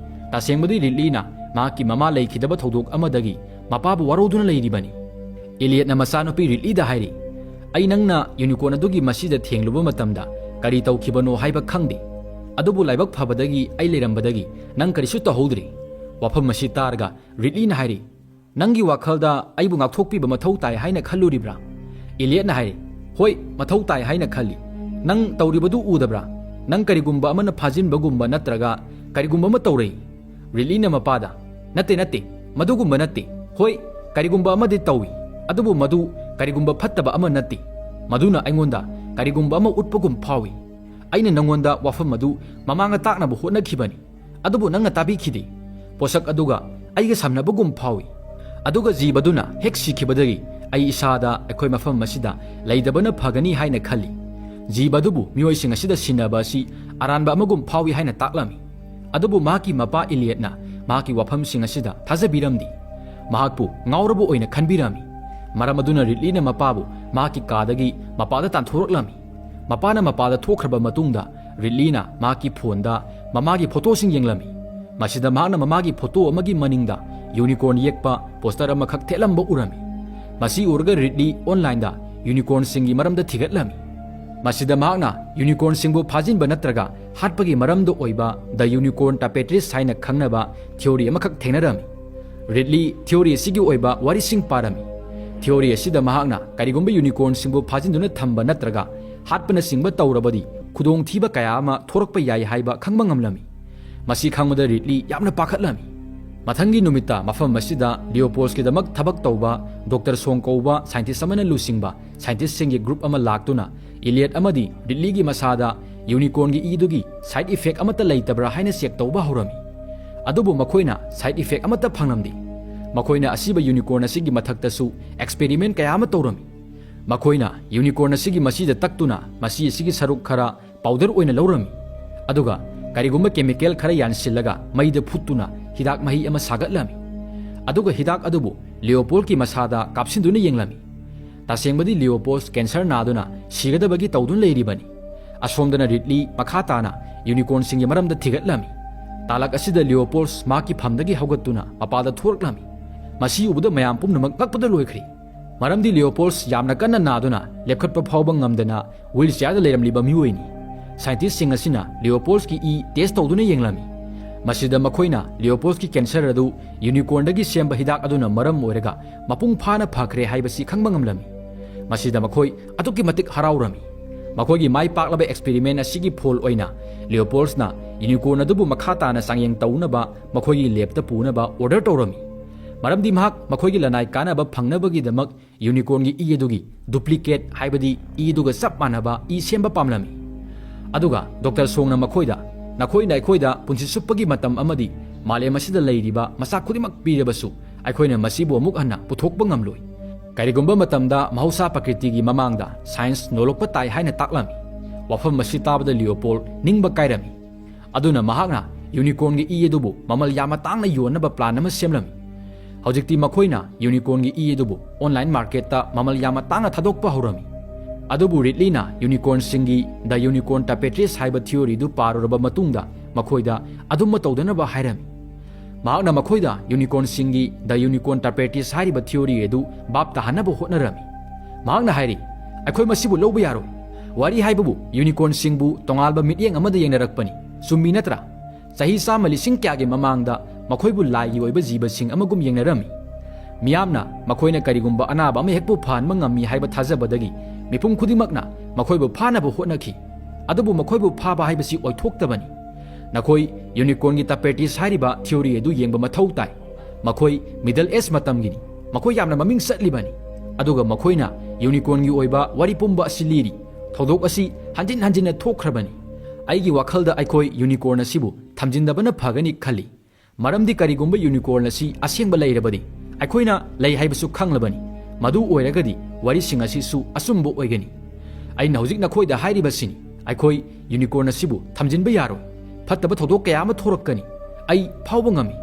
ꯇꯁꯦꯡꯕꯗꯤ ꯔꯤꯗꯂꯤꯅ ꯃꯍꯥꯛꯀꯤ ꯃꯃꯥ ꯂꯩꯈꯤꯗꯕ ꯊꯧꯗꯣꯛ ꯑꯃꯗꯒꯤ ꯃꯄꯥꯕꯨ ꯋꯥꯔꯧꯗꯨꯅ ꯂꯩꯔꯤꯕꯅꯤ꯫ ꯏꯂꯤꯌꯠꯅ ꯃꯆꯥꯅꯨꯄꯤ ꯔꯤꯗꯂꯤꯗ ꯍꯥꯏꯔꯤ, "ꯑꯩ ꯅꯪꯅ ꯌꯨꯅꯤꯀꯣꯔꯟ ꯑꯗꯨꯒꯤ ꯃꯁꯤꯗ ꯊꯦꯡꯂꯨꯕ ꯃꯇꯝꯗ ꯀꯔꯤ ꯇꯧꯈꯤꯕꯅꯣ ꯍꯥꯏꯕ ꯈꯪꯗꯦ꯫ ꯑꯗꯨꯕꯨ ꯂꯥꯏꯕꯛ ꯐꯕꯗꯒꯤ ꯑꯩ ꯂꯩꯔꯝꯕꯗꯒꯤ ꯅꯪ ꯀꯔꯤꯁꯨ ꯇꯧꯍꯧꯗ꯭ꯔꯤ꯫" ꯋꯥꯐꯝ ꯑꯁꯤ ꯇꯥꯔꯒ ꯔꯤꯗꯂꯤꯅ ꯍꯥꯏꯔꯤ, "ꯅꯪꯒꯤ ꯋꯥꯈꯜꯗ ꯑꯩꯕꯨ ꯉꯥꯛꯊꯣꯛꯄꯤꯕ ꯃꯊꯧ ꯇꯥꯏ ꯍꯥꯏꯅ ꯈꯜꯂꯨꯔꯤꯕ꯭ꯔꯥ?" ꯏꯂꯤꯌꯠꯅ ꯍꯥꯏꯔꯤ, "ꯍꯣꯏ, ꯃꯊꯧ ꯇꯥꯏ ꯍꯥꯏꯅ ꯈꯜꯂꯤ꯫ ꯅꯪ ꯇꯧꯔꯤꯕꯗꯨ ꯎꯗꯕ꯭ꯔꯥ? ꯅꯪ ꯀꯔꯤꯒꯨꯝꯕ ꯑꯃꯅ ꯐꯥꯖꯤꯟꯕꯒꯨꯝꯕ ꯅꯠꯇ꯭ꯔꯒ ꯀꯔꯤꯒꯨꯝꯕ ꯑꯃ ꯇꯧꯔꯦ꯫" ꯔꯤꯗꯂꯤꯅ ꯃꯄꯥꯗ, "ꯅꯠꯇꯦ, ꯅꯠꯇꯦ, ꯃꯗꯨꯒꯨꯝꯕ ꯅꯠꯇꯦ꯫ ꯍꯣꯏ, ꯀꯔꯤꯒꯨꯝꯕ ꯑꯃꯗꯤ ꯇꯧꯏ, ꯑꯗꯨꯕꯨ ꯃꯗꯨ ꯀꯔꯤꯒꯨꯝꯕ ꯐꯠꯇꯕ ꯑꯃ ꯅꯠꯇꯦ꯫ ꯃꯗꯨꯅ ꯑꯩꯉꯣꯟꯗ ꯀꯔꯤꯒꯨꯝꯕ ꯑꯃ ꯎꯠꯄꯒꯨꯝ ꯐꯥꯎꯏ꯫ ꯑꯩꯅ ꯅꯪꯉꯣꯟꯗ ꯋꯥꯐꯝ ꯑꯗꯨ ꯃꯃꯥꯡꯗ ꯇꯥꯛꯅꯕ ꯍꯣꯠꯅꯈꯤꯕꯅꯤ, ꯑꯗꯨꯕꯨ ꯅꯪꯅ ꯇꯥꯕꯤꯈꯤꯗꯦ꯫ ꯄꯣꯠꯁꯛ ꯑꯗꯨꯒ ꯑꯩꯒ ꯁꯝꯅꯕꯒꯨꯝ ꯐꯥꯎꯏ꯫ ꯑꯗꯨꯒ ꯖꯤꯕꯗꯨꯅ ꯍꯦꯛ ꯁꯤꯈꯤꯕꯗꯒꯤ ꯑꯩ ꯏꯁꯥꯗ ꯑꯩꯈꯣꯏ ꯃꯐꯝ ꯑꯁꯤꯗ ꯂꯩꯇꯕꯅ ꯐꯒꯅꯤ ꯍꯥꯏꯅ ꯈꯜꯂꯤ꯫ ꯖꯤꯕ ꯑꯗꯨꯕꯨ ꯃꯤꯑꯣꯏꯁꯤꯡ ꯑꯁꯤꯗ ꯁꯤꯟꯅꯕ ꯑꯁꯤ ꯑꯔꯥꯟꯕ ꯑꯃꯒꯨꯝ ꯐꯥꯎꯏ" ꯍꯥꯏꯅ ꯇꯥꯛꯂꯝꯃꯤ꯫ ꯑꯗꯨꯕꯨ ꯃꯍꯥꯛꯀꯤ ꯃꯄꯥ ꯏꯂꯤꯌꯠꯅ ꯃꯍꯥꯛꯀꯤ ꯋꯥꯐꯝꯁꯤꯡ ꯑꯁꯤꯗ ꯊꯥꯖꯕꯤꯔꯝꯗꯦ꯫ ꯃꯍꯥꯛꯄꯨ ꯉꯥꯎꯔꯕ ꯑꯣꯏꯅ ꯈꯟꯕꯤꯔꯝꯃꯤ꯫ ꯃꯔꯝ ꯑꯗꯨꯅ ꯔꯤꯗꯂꯤꯅ ꯃꯄꯥꯕꯨ ꯃꯍꯥꯛꯀꯤ ꯀꯥꯗꯒꯤ ꯃꯄꯥꯗ ꯇꯥꯟꯊꯣꯔꯛꯂꯝꯃꯤ꯫ ꯃꯄꯥꯅ ꯃꯄꯥꯗ ꯊꯣꯛꯈ꯭ꯔꯕ ꯃꯇꯨꯡꯗ ꯔꯤꯗꯂꯤꯅ ꯃꯍꯥꯛꯀꯤ ꯐꯣꯟꯗ ꯃꯃꯥꯒꯤ ꯐꯣꯇꯣꯁꯤꯡ ꯌꯦꯡꯂꯝꯃꯤ꯫ ꯃꯁꯤꯗ ꯃꯍꯥꯛꯅ ꯃꯃꯥꯒꯤ ꯐꯣꯇꯣ ꯑꯃꯒꯤ ꯃꯅꯤꯡꯗ ꯌꯨꯅꯤꯀꯣꯔꯟ ꯌꯦꯛꯄ ꯄꯣꯁꯇꯔ ꯑꯃꯈꯛ ꯊꯦꯠꯂꯝꯕ ꯎꯔꯝꯃꯤ꯫ ꯃꯁꯤ ꯎꯔꯒ ꯔꯤꯗꯂꯤ ꯑꯣꯟꯂꯥꯏꯟꯗ ꯌꯨꯅꯤꯀꯣꯔꯟꯁꯤꯡꯒꯤ ꯃꯔꯝꯗ ꯊꯤꯒꯠꯂꯝꯃꯤ꯫ ꯃꯁꯤꯗ ꯃꯍꯥꯛꯅ ꯌꯨꯅꯤꯀꯣꯔꯟꯁꯤꯡꯕꯨ ꯐꯥꯖꯤꯟꯕ ꯅꯠꯇ꯭ꯔꯒ ꯍꯥꯠꯄꯒꯤ ꯃꯔꯝꯗ ꯑꯣꯏꯕ The Unicorn Tapestries ꯍꯥꯏꯅ ꯈꯪꯅꯕ ꯊꯤꯑꯣꯔꯤ ꯑꯃꯈꯛ ꯊꯦꯡꯅꯔꯝꯃꯤ꯫ ꯔꯤꯗꯂꯤ ꯊꯤꯑꯣꯔꯤ ꯑꯁꯤꯒꯤ ꯑꯣꯏꯕ ꯋꯥꯔꯤꯁꯤꯡ ꯄꯥꯔꯝꯃꯤ꯫ ꯊꯤꯑꯣꯔꯤ ꯑꯁꯤꯗ ꯃꯍꯥꯛꯅ ꯀꯔꯤꯒꯨꯝꯕ ꯌꯨꯅꯤꯀꯣꯔꯟꯁꯤꯡꯕꯨ ꯐꯥꯖꯤꯟꯗꯨꯅ ꯊꯝꯕ ꯅꯠꯇ꯭ꯔꯒ ꯍꯥꯠꯄꯅꯆꯤꯡꯕ ꯇꯧꯔꯕꯗꯤ ꯈꯨꯗꯣꯡꯊꯤꯕ ꯀꯌꯥ ꯑꯃ ꯊꯣꯔꯛꯄ ꯌꯥꯏ ꯍꯥꯏꯕ ꯈꯪꯕ ꯉꯝꯂꯝꯃꯤ꯫ ꯃꯁꯤ ꯈꯪꯕꯗ ꯔꯤꯗꯂꯤ ꯌꯥꯝꯅ ꯄꯥꯈꯠꯂꯝꯃꯤ꯫ ꯃꯊꯪꯒꯤ ꯅꯨꯃꯤꯠꯇ ꯃꯐꯝ ꯑꯁꯤꯗ ꯂꯤꯑꯣꯄꯣꯜꯁꯀꯤꯗꯃꯛ ꯊꯕꯛ ꯇꯧꯕ ꯗꯣꯛꯇꯔ ꯁꯣꯡ ꯀꯧꯕ ꯁꯥꯏꯟꯇꯤꯁ ꯑꯃꯅ ꯂꯨꯆꯤꯡꯕ ꯁꯥꯏꯟꯇꯤꯁꯁꯤꯡꯒꯤ ꯒ꯭ꯔꯨꯞ ꯑꯃ ꯂꯥꯛꯇꯨꯅ ꯏꯂꯤꯌꯠ ꯑꯃꯗꯤ ꯔꯤꯗꯂꯤꯒꯤ ꯃꯁꯥꯗ ꯌꯨꯅꯤꯀꯣꯔꯟꯒꯤ ꯏꯗꯨꯒꯤ ꯁꯥꯏꯗ ꯏꯐꯦꯛ ꯑꯃꯠꯇ ꯂꯩꯇꯕ꯭ꯔꯥ ꯍꯥꯏꯅ ꯆꯦꯛ ꯇꯧꯕ ꯍꯧꯔꯝꯃꯤ꯫ ꯑꯗꯨꯕꯨ ꯃꯈꯣꯏꯅ ꯁꯥꯏꯗ ꯏꯐꯦꯛ ꯑꯃꯠꯇ ꯐꯪꯂꯝꯗꯦ꯫ ꯃꯈꯣꯏꯅ ꯑꯁꯤꯕ ꯌꯨꯅꯤꯀꯣꯔꯟ ꯑꯁꯤꯒꯤ ꯃꯊꯛꯇꯁꯨ ꯑꯦꯛꯁꯄꯦꯔꯤꯃꯦꯟ ꯀꯌꯥ ꯑꯃ ꯇꯧꯔꯝꯃꯤ꯫ ꯃꯈꯣꯏꯅ ꯌꯨꯅꯤꯀꯣꯔꯟ ꯑꯁꯤꯒꯤ ꯃꯆꯤꯗ ꯇꯛꯇꯨꯅ ꯃꯆꯤ ꯑꯁꯤꯒꯤ ꯁꯔꯨꯛ ꯈꯔ ꯄꯥꯎꯗꯔ ꯑꯣꯏꯅ ꯂꯧꯔꯝꯃꯤ꯫ ꯑꯗꯨꯒ ꯀꯔꯤꯒꯨꯝꯕ ꯀꯦꯃꯤꯀꯦꯜ ꯈꯔ ꯌꯥꯟꯁꯤꯜꯂꯒ ꯃꯩꯗ ꯐꯨꯠꯇꯨꯅ ꯍꯤꯗꯥꯛ ꯃꯍꯤ ꯑꯃ ꯁꯥꯒꯠꯂꯝꯃꯤ꯫ ꯑꯗꯨꯒ ꯍꯤꯗꯥꯛ ꯑꯗꯨꯕꯨ ꯂꯤꯑꯣꯄꯣꯜꯒꯤ ꯃꯁꯥꯗ ꯀꯥꯞꯁꯤꯟꯗꯨꯅ ꯌꯦꯡꯂꯝꯃꯤ꯫ ꯇꯁꯦꯡꯕꯗꯤ ꯂꯤꯑꯣꯄꯣꯜꯁ ꯀꯦꯟꯁꯔ ꯅꯥꯗꯨꯅ ꯁꯤꯒꯗꯕꯒꯤ ꯇꯧꯗꯨꯅ ꯂꯩꯔꯤꯕꯅꯤ꯫ ꯑꯁꯣꯝꯗꯅ ꯔꯤꯗꯂꯤ ꯃꯈꯥ ꯇꯥꯅ ꯌꯨꯅꯤꯀꯣꯔꯟꯁꯤꯡꯒꯤ ꯃꯔꯝꯗ ꯊꯤꯒꯠꯂꯝꯃꯤ꯫ ꯇꯥꯂꯛ ꯑꯁꯤꯗ ꯂꯤꯑꯣꯄꯣꯜꯁ ꯃꯍꯥꯛꯀꯤ ꯐꯝꯗꯒꯤ ꯍꯧꯒꯠꯇꯨꯅ ꯃꯄꯥꯗ ꯊꯣꯔꯛꯂꯝꯃꯤ꯫ ꯃꯁꯤ ꯎꯕꯗ ꯃꯌꯥꯝ ꯄꯨꯝꯅꯃꯛ ꯉꯛꯄꯗ ꯂꯣꯏꯈ꯭ꯔꯤ꯫ ꯃꯔꯝꯗꯤ ꯂꯤꯑꯣꯄꯣꯜꯁ ꯌꯥꯝꯅ ꯀꯟꯅ ꯅꯥꯗꯨꯅ ꯂꯦꯞꯈꯠꯄ ꯐꯥꯎꯕ ꯉꯝꯗꯅ ꯋꯤꯜ ꯆꯤꯌꯥꯔꯗ ꯂꯩꯔꯝꯂꯤꯕ ꯃꯤꯑꯣꯏꯅꯤ꯫ ꯁꯥꯏꯟꯇꯤꯁꯁꯤꯡ ꯑꯁꯤꯅ ꯂꯤꯑꯣꯄꯣꯜꯁꯀꯤ ꯏ ꯇꯦꯁ ꯇꯧꯗꯨꯅ ꯌꯦꯡꯂꯝꯃꯤ꯫ ꯃꯁꯤꯗ ꯃꯈꯣꯏꯅ ꯂꯤꯑꯣꯄꯣꯜꯁꯀꯤ ꯀꯦꯟꯁꯔ ꯑꯗꯨ ꯌꯨꯅꯤꯀꯣꯔꯟꯗꯒꯤ ꯁꯦꯝꯕ ꯍꯤꯗꯥꯛ ꯑꯗꯨꯅ ꯃꯔꯝ ꯑꯣꯏꯔꯒ ꯃꯄꯨꯡ ꯐꯥꯅ ꯐꯈ꯭ꯔꯦ ꯍꯥꯏꯕꯁꯤ ꯈꯪꯕ ꯉꯝꯂꯝꯃꯤ꯫ ꯃꯁꯤꯗ ꯃꯈꯣꯏ ꯑꯗꯨꯛꯀꯤ ꯃꯇꯤꯛ ꯍꯔꯥꯎꯔꯝꯃꯤ꯫ ꯃꯈꯣꯏꯒꯤ ꯃꯥꯏ ꯄꯥꯛꯂꯕ ꯑꯦꯛꯁꯄꯦꯔꯤꯃꯦꯟ ꯑꯁꯤꯒꯤ ꯐꯣꯜ ꯑꯣꯏꯅ ꯂꯤꯑꯣꯄꯣꯜꯁꯅ ꯌꯨꯅꯤꯀꯣꯔꯟ ꯑꯗꯨꯕꯨ ꯃꯈꯥ ꯇꯥꯅ ꯆꯥꯡꯌꯦꯡ ꯇꯧꯅꯕ ꯃꯈꯣꯏꯒꯤ ꯂꯦꯕꯇ ꯄꯨꯅꯕ ꯑꯣꯔꯗꯔ ꯇꯧꯔꯝꯃꯤ꯫ ꯃꯔꯝꯗꯤ ꯃꯍꯥꯛ ꯃꯈꯣꯏꯒꯤ ꯂꯅꯥꯏ ꯀꯥꯟꯅꯕ ꯐꯪꯅꯕꯒꯤꯗꯃꯛ ꯌꯨꯅꯤꯀꯣꯔꯟꯒꯤ ꯏ ꯑꯗꯨꯒꯤ ꯗꯨꯄ꯭ꯂꯤꯀꯦꯠ, ꯍꯥꯏꯕꯗꯤ ꯏ ꯑꯗꯨꯒ ꯆꯞ ꯃꯥꯟꯅꯕ ꯏ ꯁꯦꯝꯕ ꯄꯥꯝꯂꯝꯃꯤ꯫ ꯑꯗꯨꯒ ꯗꯣꯛꯇꯔ ꯁꯣꯡꯅ ꯃꯈꯣꯏꯗ, "ꯅꯈꯣꯏꯅ ꯑꯩꯈꯣꯏꯗ ꯄꯨꯟꯁꯤ ꯆꯨꯞꯄꯒꯤ ꯃꯇꯝ ꯑꯃꯗꯤ ꯃꯥꯂꯦꯝ ꯑꯁꯤꯗ ꯂꯩꯔꯤꯕ ꯃꯆꯥꯛ ꯈꯨꯗꯤꯡꯃꯛ ꯄꯤꯔꯕꯁꯨ, ꯑꯩꯈꯣꯏꯅ ꯃꯁꯤꯕꯨ ꯑꯃꯨꯛ ꯍꯟꯅ ꯄꯨꯊꯣꯛꯄ ꯉꯝꯂꯣꯏ꯫ ꯀꯔꯤꯒꯨꯝꯕ ꯃꯇꯝꯗ ꯃꯍꯧꯁꯥ ꯄ꯭ꯔꯀ꯭ꯔꯤꯇꯤꯒꯤ ꯃꯃꯥꯡꯗ ꯁꯥꯏꯟꯁ ꯅꯣꯂꯣꯛꯄ ꯇꯥꯏ" ꯍꯥꯏꯅ ꯇꯥꯛꯂꯝꯃꯤ꯫ ꯋꯥꯐꯝ ꯑꯁꯤ ꯇꯥꯕꯗ ꯂꯤꯑꯣꯄꯣꯜ ꯅꯤꯡꯕ ꯀꯥꯏꯔꯝꯃꯤ꯫ ꯑꯗꯨꯅ ꯃꯍꯥꯛꯅ ꯌꯨꯅꯤꯀꯣꯔꯟꯒꯤ ꯏ ꯑꯗꯨꯕꯨ ꯃꯃꯜ ꯌꯥꯝꯅ ꯇꯥꯡꯅ ꯌꯣꯟꯅꯕ ꯄ꯭ꯂꯥꯟ ꯑꯃ ꯁꯦꯝꯂꯝꯃꯤ꯫ ꯍꯧꯖꯤꯛꯇꯤ ꯃꯈꯣꯏꯅ ꯌꯨꯅꯤꯀꯣꯔꯟꯒꯤ ꯏ ꯑꯗꯨꯕꯨ ꯑꯣꯟꯂꯥꯏꯟ ꯃꯥꯔꯀꯦꯠꯇ ꯃꯃꯜ ꯌꯥꯝꯅ ꯇꯥꯡꯅ ꯊꯥꯗꯣꯛꯄ ꯍꯧꯔꯝꯃꯤ꯫ ꯑꯗꯨꯕꯨ ꯔꯤꯗꯂꯤꯅ ꯌꯨꯅꯤꯀꯣꯔꯟꯁꯤꯡꯒꯤ The Unicorn Tapestries ꯍꯥꯏꯕ ꯊꯤꯑꯣꯔꯤꯗꯨ ꯄꯥꯔꯨꯔꯕ ꯃꯇꯨꯡꯗ ꯃꯈꯣꯏꯗ ꯑꯗꯨꯝꯕ ꯇꯧꯗꯅꯕ ꯍꯥꯏꯔꯝꯃꯤ꯫ ꯃꯍꯥꯛꯅ ꯃꯈꯣꯏꯗ ꯌꯨꯅꯤꯀꯣꯔꯟꯁꯤꯡꯒꯤ The Unicorn Tapestries ꯍꯥꯏꯔꯤꯕ ꯊꯤꯑꯣꯔꯤ ꯑꯗꯨ ꯚꯥꯞ ꯇꯥꯍꯟꯅꯕ ꯍꯣꯠꯅꯔꯝꯃꯤ꯫ ꯃꯍꯥꯛꯅ ꯍꯥꯏꯔꯤ, "ꯑꯩꯈꯣꯏ ꯃꯁꯤꯕꯨ ꯂꯧꯕ ꯌꯥꯔꯣꯏ꯫ ꯋꯥꯔꯤ ꯍꯥꯏꯕꯕꯨ ꯌꯨꯅꯤꯀꯣꯔꯟꯁꯤꯡꯕꯨ ꯇꯣꯉꯥꯟꯕ ꯃꯤꯠꯌꯦꯡ ꯑꯃꯗ ꯌꯦꯡꯅꯔꯛꯄꯅꯤ꯫ ꯆꯨꯝꯃꯤ ꯅꯠꯇ꯭ꯔꯥ? ꯆꯍꯤ ꯆꯥꯝꯃ ꯂꯤꯁꯤꯡ ꯀꯌꯥꯒꯤ ꯃꯃꯥꯡꯗ ꯃꯈꯣꯏꯕꯨ ꯂꯥꯏꯒꯤ ꯑꯣꯏꯕ ꯖꯤꯕꯁꯤꯡ ꯑꯃꯒꯨꯝ ꯌꯦꯡꯅꯔꯝꯃꯤ꯫ ꯃꯤꯌꯥꯝꯅ ꯃꯈꯣꯏꯅ ꯀꯔꯤꯒꯨꯝꯕ ꯑꯅꯥꯕ ꯑꯃ ꯍꯦꯛꯄꯨ ꯐꯍꯟꯕ ꯉꯝꯃꯤ ꯍꯥꯏꯕ ꯊꯥꯖꯕꯗꯒꯤ ꯃꯤꯄꯨꯝ ꯈꯨꯗꯤꯡꯃꯛꯅ ꯃꯈꯣꯏꯕꯨ ꯐꯥꯅꯕ ꯍꯣꯠꯅꯈꯤ꯫ ꯑꯗꯨꯕꯨ ꯃꯈꯣꯏꯕꯨ ꯐꯥꯕ ꯍꯥꯏꯕꯁꯤ ꯑꯣꯏꯊꯣꯛꯇꯕꯅꯤ꯫ ꯅꯈꯣꯏ ꯌꯨꯅꯤꯀꯣꯔꯟꯒꯤ ꯇꯄꯦꯇꯤꯁ ꯍꯥꯏꯔꯤꯕ ꯊꯤꯑꯣꯔꯤ ꯑꯗꯨ ꯌꯦꯡꯕ ꯃꯊꯧ ꯇꯥꯏ꯫ ꯃꯈꯣꯏ ꯃꯤꯗꯜ ꯑꯦꯖ ꯃꯇꯝꯒꯤꯅꯤ꯫ ꯃꯈꯣꯏ ꯌꯥꯝꯅ ꯃꯃꯤꯡ ꯆꯠꯂꯤꯕꯅꯤ꯫ ꯑꯗꯨꯒ ꯃꯈꯣꯏꯅ ꯌꯨꯅꯤꯀꯣꯔꯟꯒꯤ ꯑꯣꯏꯕ ꯋꯥꯔꯤ ꯄꯨꯝꯕ ꯑꯁꯤ ꯂꯤꯔꯤ꯫ ꯊꯧꯗꯣꯛ ꯑꯁꯤ ꯍꯟꯖꯤꯟ ꯍꯟꯖꯤꯟꯅ ꯊꯣꯛꯈ꯭ꯔꯕꯅꯤ꯫ ꯑꯩꯒꯤ ꯋꯥꯈꯜꯗ ꯑꯩꯈꯣꯏ ꯌꯨꯅꯤꯀꯣꯔꯟ ꯑꯁꯤꯕꯨ ꯊꯝꯖꯤꯟꯗꯕꯅ ꯐꯒꯅꯤ ꯈꯜꯂꯤ꯫ ꯃꯔꯝꯗꯤ ꯀꯔꯤꯒꯨꯝꯕ ꯌꯨꯅꯤꯀꯣꯔꯟ ꯑꯁꯤ ꯑꯁꯦꯡꯕ ꯂꯩꯔꯕꯗꯤ, ꯑꯩꯈꯣꯏꯅ ꯂꯩ ꯍꯥꯏꯕꯁꯨ ꯈꯪꯂꯕꯅꯤ꯫ ꯃꯗꯨ ꯑꯣꯏꯔꯒꯗꯤ ꯋꯥꯔꯤꯁꯤꯡ ꯑꯁꯤꯁꯨ ꯑꯆꯨꯝꯕ ꯑꯣꯏꯒꯅꯤ꯫ ꯑꯩꯅ ꯍꯧꯖꯤꯛ ꯅꯈꯣꯏꯗ ꯍꯥꯏꯔꯤꯕꯁꯤꯅꯤ, ꯑꯩꯈꯣꯏ ꯌꯨꯅꯤꯀꯣꯔꯟ ꯑꯁꯤꯕꯨ ꯊꯝꯖꯤꯟꯕ ꯌꯥꯔꯣꯏ꯫ ꯐꯠꯇꯕ ꯊꯧꯗꯣꯛ ꯀꯌꯥ ꯑꯃ ꯊꯣꯔꯛꯀꯅꯤ꯫ ꯑꯩ ꯐꯥꯎꯕ ꯉꯝꯃꯤ꯫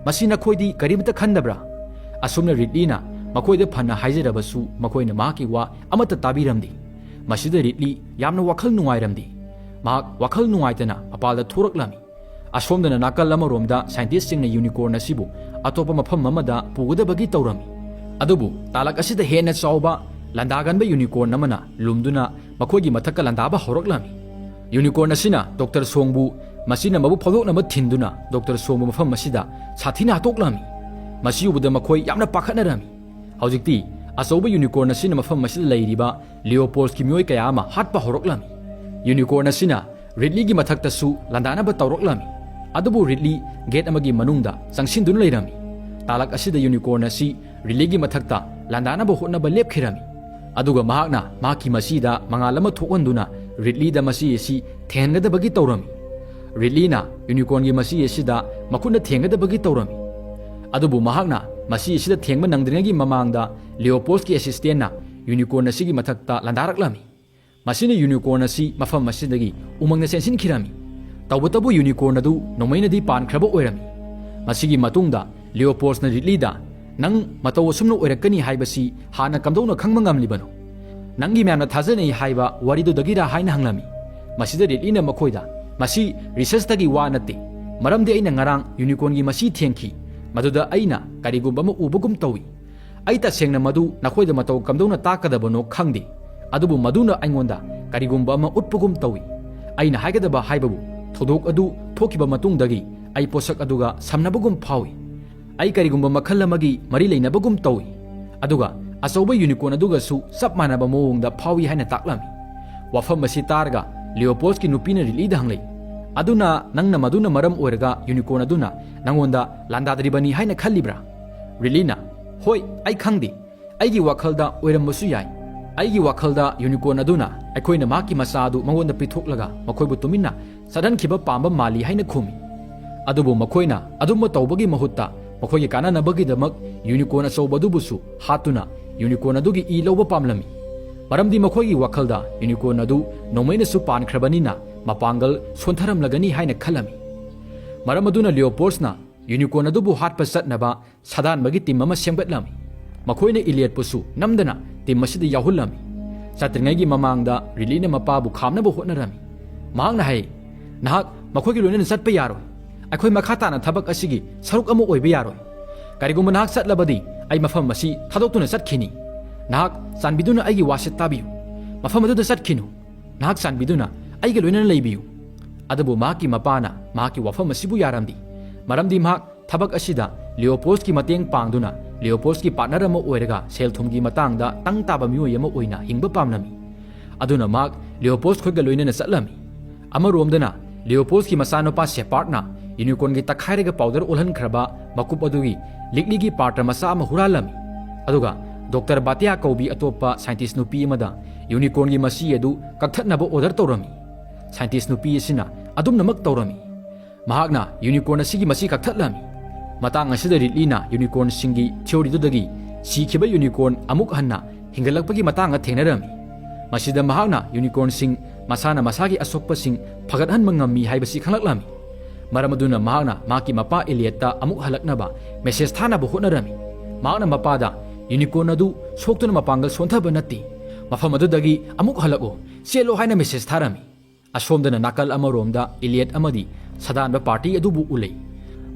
ꯃꯁꯤ ꯅꯈꯣꯏꯗꯤ ꯀꯔꯤꯃꯇ ꯈꯟꯗꯕ꯭ꯔꯥ? ꯑꯁꯨꯝꯅ ꯔꯤꯗꯂꯤꯅ ꯃꯈꯣꯏꯗ ꯐꯅ ꯍꯥꯏꯖꯔꯕꯁꯨ ꯃꯈꯣꯏꯅ ꯃꯍꯥꯛꯀꯤ ꯋꯥ ꯑꯃꯠꯇ ꯇꯥꯕꯤꯔꯝꯗꯦ꯫ ꯃꯁꯤꯗ ꯔꯤꯗꯂꯤ ꯌꯥꯝꯅ ꯋꯥꯈꯜ ꯅꯨꯡꯉꯥꯏꯔꯝꯗꯦ꯫ ꯃꯍꯥꯛ ꯋꯥꯈꯜ ꯅꯨꯡꯉꯥꯏꯇꯅ ꯃꯄꯥꯜꯗ ꯊꯣꯔꯛꯂꯝꯃꯤ꯫ ꯑꯁꯣꯝꯗꯅ ꯅꯥꯀꯜ ꯑꯃꯔꯣꯝꯗ ꯁꯥꯏꯟꯇꯤꯁꯁꯤꯡꯅ ꯌꯨꯅꯤꯀꯣꯔꯟ ꯑꯁꯤꯕꯨ ꯑꯇꯣꯞꯄ ꯃꯐꯝ ꯑꯃꯗ ꯄꯨꯒꯗꯕꯒꯤ ꯇꯧꯔꯝꯃꯤ꯫ ꯑꯗꯨꯕꯨ ꯇꯥꯂꯛ ꯑꯁꯤꯗ ꯍꯦꯟꯅ ꯆꯥꯎꯕ ꯂꯥꯟꯗꯥꯒꯟꯕ ꯌꯨꯅꯤꯀꯣꯔꯟ ꯑꯃꯅ ꯂꯨꯝꯗꯨꯅ ꯃꯈꯣꯏꯒꯤ ꯃꯊꯛꯇ ꯂꯥꯟꯗꯥꯕ ꯍꯧꯔꯛꯂꯝꯃꯤ꯫ ꯌꯨꯅꯤꯀꯣꯔꯟ ꯑꯁꯤꯅ ꯗꯣꯛꯇꯔ ꯁꯣꯡꯕꯨ ꯃꯁꯤꯅ ꯃꯕꯨ ꯐꯥꯎꯗꯣꯛꯅꯕ ꯊꯤꯟꯗꯨꯅ ꯗꯣꯛꯇꯔ ꯁꯣꯡꯕꯨ ꯃꯐꯝ ꯑꯁꯤꯗ ꯁꯥꯊꯤꯅ ꯍꯥꯠꯇꯣꯛꯂꯝꯃꯤ꯫ ꯃꯁꯤ ꯎꯕꯗ ꯃꯈꯣꯏ ꯌꯥꯝꯅ ꯄꯥꯈꯠꯅꯔꯝꯃꯤ꯫ ꯍꯧꯖꯤꯛꯇꯤ ꯑꯆꯧꯕ ꯌꯨꯅꯤꯀꯣꯔꯟ ꯑꯁꯤꯅ ꯃꯐꯝ ꯑꯁꯤꯗ ꯂꯩꯔꯤꯕ ꯂꯤꯑꯣꯄꯣꯜꯁꯀꯤ ꯃꯤꯑꯣꯏ ꯀꯌꯥ ꯑꯃ ꯍꯥꯠꯄ ꯍꯧꯔꯛꯂꯝꯃꯤ꯫ ꯌꯨꯅꯤꯀꯣꯔꯟ ꯑꯁꯤꯅ ꯔꯤꯗꯂꯤꯒꯤ ꯃꯊꯛꯇꯁꯨ ꯂꯥꯟꯗꯥꯅꯕ ꯇꯧꯔꯛꯂꯝꯃꯤ꯫ ꯑꯗꯨꯕꯨ ꯔꯤꯗꯂꯤ ꯒꯦꯠ ꯑꯃꯒꯤ ꯃꯅꯨꯡꯗ ꯆꯪꯁꯤꯟꯗꯨꯅ ꯂꯩꯔꯝꯃꯤ꯫ ꯇꯥꯂꯛ ꯑꯁꯤꯗ ꯌꯨꯅꯤꯀꯣꯔꯟ ꯑꯁꯤ ꯔꯤꯗꯂꯤꯒꯤ ꯃꯊꯛꯇ ꯂꯥꯟꯗꯥꯅꯕ ꯍꯣꯠꯅꯕ ꯂꯦꯞꯈꯤꯔꯝꯃꯤ꯫ ꯑꯗꯨꯒ ꯃꯍꯥꯛꯅ ꯃꯍꯥꯛꯀꯤ ꯃꯁꯤꯗ ꯃꯉꯥꯜ ꯑꯃ ꯊꯣꯛꯍꯟꯗꯨꯅ ꯔꯤꯗꯂꯤꯗ ꯃꯁꯤ ꯑꯁꯤ ꯊꯦꯡꯍꯟꯒꯗꯕꯒꯤ ꯇꯧꯔꯝꯃꯤ꯫ ꯔꯤꯗꯂꯤꯅ ꯌꯨꯅꯤꯀꯣꯔꯟꯒꯤ ꯃꯁꯤ ꯑꯁꯤꯗ ꯃꯈꯨꯠꯅ ꯊꯦꯡꯒꯗꯕꯒꯤ ꯇꯧꯔꯝꯃꯤ꯫ ꯑꯗꯨꯕꯨ ꯃꯍꯥꯛꯅ ꯃꯁꯤ ꯑꯁꯤꯗ ꯊꯦꯡꯕ ꯅꯪꯗ꯭ꯔꯤꯉꯩꯒꯤ ꯃꯃꯥꯡꯗ ꯂꯤꯑꯣꯄꯣꯜꯁꯀꯤ ꯑꯦꯁꯤꯁꯇꯦꯟꯅ ꯌꯨꯅꯤꯀꯣꯔꯟ ꯑꯁꯤꯒꯤ ꯃꯊꯛꯇ ꯂꯥꯟꯗꯥꯔꯛꯂꯝꯃꯤ꯫ ꯃꯁꯤꯅ ꯌꯨꯅꯤꯀꯣꯔꯟ ꯑꯁꯤ ꯃꯐꯝ ꯑꯁꯤꯗꯒꯤ ꯎꯃꯪꯗ ꯆꯦꯟꯁꯤꯟꯈꯤꯔꯝꯃꯤ꯫ ꯇꯧꯕꯇꯕꯨ ꯌꯨꯅꯤꯀꯣꯔꯟ ꯑꯗꯨ ꯅꯣꯡꯃꯩꯅꯗꯤ ꯄꯥꯟꯈ꯭ꯔꯕ ꯑꯣꯏꯔꯝꯃꯤ꯫ ꯃꯁꯤꯒꯤ ꯃꯇꯨꯡꯗ ꯂꯤꯑꯣꯄꯣꯜꯁꯅ ꯔꯤꯗꯂꯤꯗ, "ꯅꯪ ꯃꯇꯧ ꯑꯁꯨꯝꯅ ꯑꯣꯏꯔꯛꯀꯅꯤ ꯍꯥꯏꯕꯁꯤ ꯍꯥꯟꯅ ꯀꯝꯗꯧꯅ ꯈꯪꯕ ꯉꯝꯂꯤꯕꯅꯣ? ꯅꯪꯒꯤ ꯃꯌꯥꯝꯅ ꯊꯥꯖꯅꯩ ꯍꯥꯏꯕ ꯋꯥꯔꯤꯗꯨꯗꯒꯤꯔꯥ?" ꯍꯥꯏꯅ ꯍꯪꯂꯝꯃꯤ꯫ ꯃꯁꯤꯗ ꯔꯤꯗꯂꯤꯅ ꯃꯈꯣꯏꯗ, "ꯃꯁꯤ ꯔꯤꯁꯔꯆꯇꯒꯤ ꯋꯥ ꯅꯠꯇꯦ, ꯃꯔꯝꯗꯤ ꯑꯩꯅ ꯉꯔꯥꯡ ꯌꯨꯅꯤꯀꯣꯔꯟꯒꯤ ꯃꯁꯤ ꯊꯦꯡꯈꯤ, ꯃꯗꯨꯗ ꯑꯩꯅ ꯀꯔꯤꯒꯨꯝꯕ ꯑꯃ ꯎꯕꯒꯨꯝ ꯇꯧꯏ꯫ ꯑꯩ ꯇꯁꯦꯡꯅ ꯃꯗꯨ ꯅꯈꯣꯏꯗ ꯃꯇꯧ ꯀꯝꯗꯧꯅ ꯇꯥꯛꯀꯗꯕꯅꯣ ꯈꯪꯗꯦ, ꯑꯗꯨꯕꯨ ꯃꯗꯨꯅ ꯑꯩꯉꯣꯟꯗ ꯀꯔꯤꯒꯨꯝꯕ ꯑꯃ ꯎꯠꯄꯒꯨꯝ ꯇꯧꯏ꯫ ꯑꯩꯅ ꯍꯥꯏꯒꯗꯕ ꯍꯥꯏꯕꯕꯨ, ꯊꯧꯗꯣꯛ ꯑꯗꯨ ꯊꯣꯛꯈꯤꯕ ꯃꯇꯨꯡꯗꯒꯤ ꯑꯩ ꯄꯣꯠꯁꯛ ꯑꯗꯨꯒ ꯁꯝꯅꯕꯒꯨꯝ ꯐꯥꯎꯏ꯫ ꯑꯩ ꯀꯔꯤꯒꯨꯝꯕ ꯃꯈꯜ ꯑꯃꯒꯤ ꯃꯔꯤ ꯂꯩꯅꯕꯒꯨꯝ ꯇꯧꯏ, ꯑꯗꯨꯒ ꯑꯆꯧꯕ ꯌꯨꯅꯤꯀꯣꯔꯟ ꯑꯗꯨꯒꯁꯨ ꯆꯞ ꯃꯥꯟꯅꯕ ꯃꯑꯣꯡꯗ ꯐꯥꯎꯏ" ꯍꯥꯏꯅ ꯇꯥꯛꯂꯝꯃꯤ꯫ ꯋꯥꯐꯝ ꯑꯁꯤ ꯇꯥꯔꯒ ꯂꯤꯑꯣꯄꯣꯜꯁꯀꯤ ꯅꯨꯄꯤꯅ ꯔꯤꯂꯤꯗ ꯍꯪꯂꯛꯏ, "ꯑꯗꯨꯅ ꯅꯪꯅ ꯃꯗꯨꯅ ꯃꯔꯝ ꯑꯣꯏꯔꯒ ꯌꯨꯅꯤꯀꯣꯔꯟ ꯑꯗꯨꯅ ꯅꯪꯉꯣꯟꯗ ꯂꯥꯟꯗꯥꯗ꯭ꯔꯤꯕꯅꯤ ꯍꯥꯏꯅ ꯈꯜꯂꯤꯕ꯭ꯔꯥ?" ꯔꯤꯂꯤꯅ, "ꯍꯣꯏ, ꯑꯩ ꯈꯪꯗꯦ꯫ ꯑꯩꯒꯤ ꯋꯥꯈꯜꯗ ꯑꯣꯏꯔꯝꯕꯁꯨ ꯌꯥꯏ꯫ ꯑꯩꯒꯤ ꯋꯥꯈꯜꯗ ꯌꯨꯅꯤꯀꯣꯔꯟ ꯑꯗꯨꯅ ꯑꯩꯈꯣꯏꯅ ꯃꯍꯥꯛꯀꯤ ꯃꯆꯥ ꯑꯗꯨ ꯃꯉꯣꯟꯗ ꯄꯤꯊꯣꯛꯂꯒ ꯃꯈꯣꯏꯕꯨ ꯇꯨꯃꯤꯟꯅ ꯆꯠꯍꯟꯈꯤꯕ ꯄꯥꯝꯕ ꯃꯥꯜꯂꯤ" ꯍꯥꯏꯅ ꯈꯨꯝꯃꯤ꯫ ꯑꯗꯨꯕꯨ ꯃꯈꯣꯏꯅ ꯑꯗꯨꯝꯕ ꯇꯧꯕꯒꯤ ꯃꯍꯨꯠꯇ ꯃꯈꯣꯏꯒꯤ ꯀꯥꯟꯅꯅꯕꯒꯤꯗꯃꯛ ꯌꯨꯅꯤꯀꯣꯔꯟ ꯑꯆꯧꯕ ꯑꯗꯨꯕꯨꯁꯨ ꯍꯥꯠꯇꯨꯅ ꯌꯨꯅꯤꯀꯣꯔꯟ ꯑꯗꯨꯒꯤ ꯏ ꯂꯧꯕ ꯄꯥꯝꯂꯝꯃꯤ꯫ ꯃꯔꯝꯗꯤ ꯃꯈꯣꯏꯒꯤ ꯋꯥꯈꯜꯗ ꯌꯨꯅꯤꯀꯣꯔꯟ ꯑꯗꯨ ꯅꯣꯡꯃꯩꯅꯁꯨ ꯄꯥꯟꯈ꯭ꯔꯕꯅꯤꯅ ꯃꯄꯥꯡꯒꯜ ꯁꯣꯟꯊꯔꯝꯂꯒꯅꯤ ꯍꯥꯏꯅ ꯈꯜꯂꯝꯃꯤ꯫ ꯃꯔꯝ ꯑꯗꯨꯅ ꯂꯤꯑꯣꯄꯣꯜꯁꯅ ꯌꯨꯅꯤꯀꯣꯔꯟ ꯑꯗꯨꯕꯨ ꯍꯥꯠꯄ ꯆꯠꯅꯕ ꯁꯥꯗꯥꯟꯕꯒꯤ ꯇꯤꯝ ꯑꯃ ꯁꯦꯝꯒꯠꯂꯝꯃꯤ꯫ ꯃꯈꯣꯏꯅ ꯏꯂꯤꯌꯠꯄꯨꯁꯨ ꯅꯝꯗꯅ ꯇꯤꯝ ꯑꯁꯤꯗ ꯌꯥꯎꯍꯜꯂꯝꯃꯤ꯫ ꯆꯠꯇ꯭ꯔꯤꯉꯩꯒꯤ ꯃꯃꯥꯡꯗ ꯔꯤꯂꯤꯅ ꯃꯄꯥꯕꯨ ꯈꯥꯝꯅꯕ ꯍꯣꯠꯅꯔꯝꯃꯤ꯫ ꯃꯍꯥꯛꯅ ꯍꯥꯏ, "ꯅꯍꯥꯛ ꯃꯈꯣꯏꯒꯤ ꯂꯣꯏꯅꯅ ꯆꯠꯄ ꯌꯥꯔꯣꯏ꯫ ꯑꯩꯈꯣꯏ ꯃꯈꯥ ꯇꯥꯅ ꯊꯕꯛ ꯑꯁꯤꯒꯤ ꯁꯔꯨꯛ ꯑꯃ ꯑꯣꯏꯕ ꯌꯥꯔꯣꯏ꯫ ꯀꯔꯤꯒꯨꯝꯕ ꯅꯍꯥꯛ ꯆꯠꯂꯕꯗꯤ ꯑꯩ ꯃꯐꯝ ꯑꯁꯤ ꯊꯥꯗꯣꯛꯇꯨꯅ ꯆꯠꯈꯤꯅꯤ꯫ ꯅꯍꯥꯛ ꯆꯥꯟꯕꯤꯗꯨꯅ ꯑꯩꯒꯤ ꯋꯥꯁꯦ ꯇꯥꯕꯤꯌꯨ꯫ ꯃꯐꯝ ꯑꯗꯨꯗ ꯆꯠꯈꯤꯅꯨ꯫ ꯅꯍꯥꯛ ꯆꯥꯟꯕꯤꯗꯨꯅ ꯑꯩꯒ ꯂꯣꯏꯅꯅ ꯂꯩꯕꯤꯌꯨ"꯫ ꯑꯗꯨꯕꯨ ꯃꯍꯥꯛꯀꯤ ꯃꯄꯥꯅ ꯃꯍꯥꯛꯀꯤ ꯋꯥꯐꯝ ꯑꯁꯤꯕꯨ ꯌꯥꯔꯝꯗꯦ꯫ ꯃꯔꯝꯗꯤ ꯃꯍꯥꯛ ꯊꯕꯛ ꯑꯁꯤꯗ ꯂꯤꯑꯣꯄꯣꯜꯁꯀꯤ ꯃꯇꯦꯡ ꯄꯥꯡꯗꯨꯅ ꯂꯤꯑꯣꯄꯣꯜꯁꯀꯤ ꯄꯥꯔꯠꯅꯔ ꯑꯃ ꯑꯣꯏꯔꯒ ꯁꯦꯜ ꯊꯨꯝꯒꯤ ꯃꯇꯥꯡꯗ ꯇꯪ ꯇꯥꯕ ꯃꯤꯑꯣꯏ ꯑꯃ ꯑꯣꯏꯅ ꯍꯤꯡꯕ ꯄꯥꯝꯂꯝꯃꯤ꯫ ꯑꯗꯨꯅ ꯃꯍꯥꯛ ꯂꯤꯑꯣꯄꯣꯜꯁ ꯈꯣꯏꯒ ꯂꯣꯏꯅꯅ ꯆꯠꯂꯝꯃꯤ꯫ ꯑꯃꯔꯣꯝꯗꯅ ꯂꯤꯑꯣꯄꯣꯜꯁꯀꯤ ꯃꯆꯥꯅꯨꯄꯥ ꯁꯦꯄꯥꯔꯠꯅ ꯌꯨꯅꯤꯀꯣꯔꯟꯒꯤ ꯇꯛꯈꯥꯏꯔꯒ ꯄꯥꯎꯗꯔ ꯑꯣꯜꯍꯟꯈ꯭ꯔꯕ ꯃꯀꯨꯞ ꯑꯗꯨꯒꯤ ꯂꯤꯛꯂꯤꯒꯤ ꯄꯥꯇ꯭ꯔ ꯃꯆꯥ ꯑꯃ ꯍꯨꯔꯥꯜꯂꯝꯃꯤ꯫ ꯑꯗꯨꯒ ꯗꯣꯛꯇꯔ ꯕꯥꯇꯤꯌꯥ ꯀꯧꯕꯤ ꯑꯇꯣꯞꯄ ꯁꯥꯏꯟꯇꯤꯁ ꯅꯨꯄꯤ ꯑꯃꯗ ꯌꯨꯅꯤꯀꯣꯔꯟꯒꯤ ꯃꯆꯤ ꯑꯗꯨ ꯀꯛꯊꯠꯅꯕ ꯑꯣꯔꯗꯔ ꯇꯧꯔꯝꯃꯤ꯫ ꯁꯥꯏꯟꯇꯤꯁ ꯅꯨꯄꯤ ꯑꯁꯤꯅ ꯑꯗꯨꯝꯅꯃꯛ ꯇꯧꯔꯝꯃꯤ꯫ ꯃꯍꯥꯛꯅ ꯌꯨꯅꯤꯀꯣꯔꯟ ꯑꯁꯤꯒꯤ ꯃꯆꯤ ꯀꯛꯊꯠꯂꯝꯃꯤ꯫ ꯃꯇꯥꯡ ꯑꯁꯤꯗ ꯔꯤꯗꯂꯤꯅ ꯌꯨꯅꯤꯀꯣꯔꯟꯁꯤꯡꯒꯤ ꯊꯤꯑꯣꯔꯤꯗꯨꯗꯒꯤ ꯁꯤꯈꯤꯕ ꯌꯨꯅꯤꯀꯣꯔꯟ ꯑꯃꯨꯛ ꯍꯟꯅ ꯍꯤꯡꯒꯠꯂꯛꯄꯒꯤ ꯃꯇꯥꯡꯗ ꯊꯦꯡꯅꯔꯝꯃꯤ꯫ ꯃꯁꯤꯗ ꯃꯍꯥꯛꯅ ꯌꯨꯅꯤꯀꯣꯔꯟꯁꯤꯡ ꯃꯁꯥꯅ ꯃꯁꯥꯒꯤ ꯑꯁꯣꯛꯄꯁꯤꯡ ꯐꯒꯠꯍꯟꯕ ꯉꯝꯃꯤ ꯍꯥꯏꯕꯁꯤ ꯈꯪꯂꯛꯂꯝꯃꯤ꯫ ꯃꯔꯝ ꯑꯗꯨꯅ ꯃꯍꯥꯛꯅ ꯃꯍꯥꯛꯀꯤ ꯃꯄꯥ ꯏꯂꯤꯌꯠꯇ ꯑꯃꯨꯛ ꯍꯜꯂꯛꯅꯕ ꯃꯦꯁꯦꯖ ꯊꯥꯅꯕ ꯍꯣꯠꯅꯔꯝꯃꯤ꯫ ꯃꯍꯥꯛꯅ ꯃꯄꯥꯗ, "ꯌꯨꯅꯤꯀꯣꯔꯟ ꯑꯗꯨ ꯁꯣꯛꯇꯨꯅ ꯃꯄꯥꯡꯒꯜ ꯁꯣꯟꯊꯕ ꯅꯠꯇꯦ꯫ ꯃꯐꯝ ꯑꯗꯨꯗꯒꯤ ꯑꯃꯨꯛ ꯍꯜꯂꯛꯑꯣ, ꯆꯦꯜꯂꯣ" ꯍꯥꯏꯅ ꯃꯦꯁꯦꯖ ꯊꯥꯔꯝꯃꯤ꯫ ꯑꯁꯣꯝꯗꯅ ꯅꯥꯀꯜ ꯑꯃꯔꯣꯝꯗ ꯏꯂꯤꯌꯠ ꯑꯃꯗꯤ ꯁꯥꯗꯥꯟꯕ ꯄꯥꯔꯇꯤ ꯑꯗꯨꯕꯨ ꯎꯠꯂꯤ꯫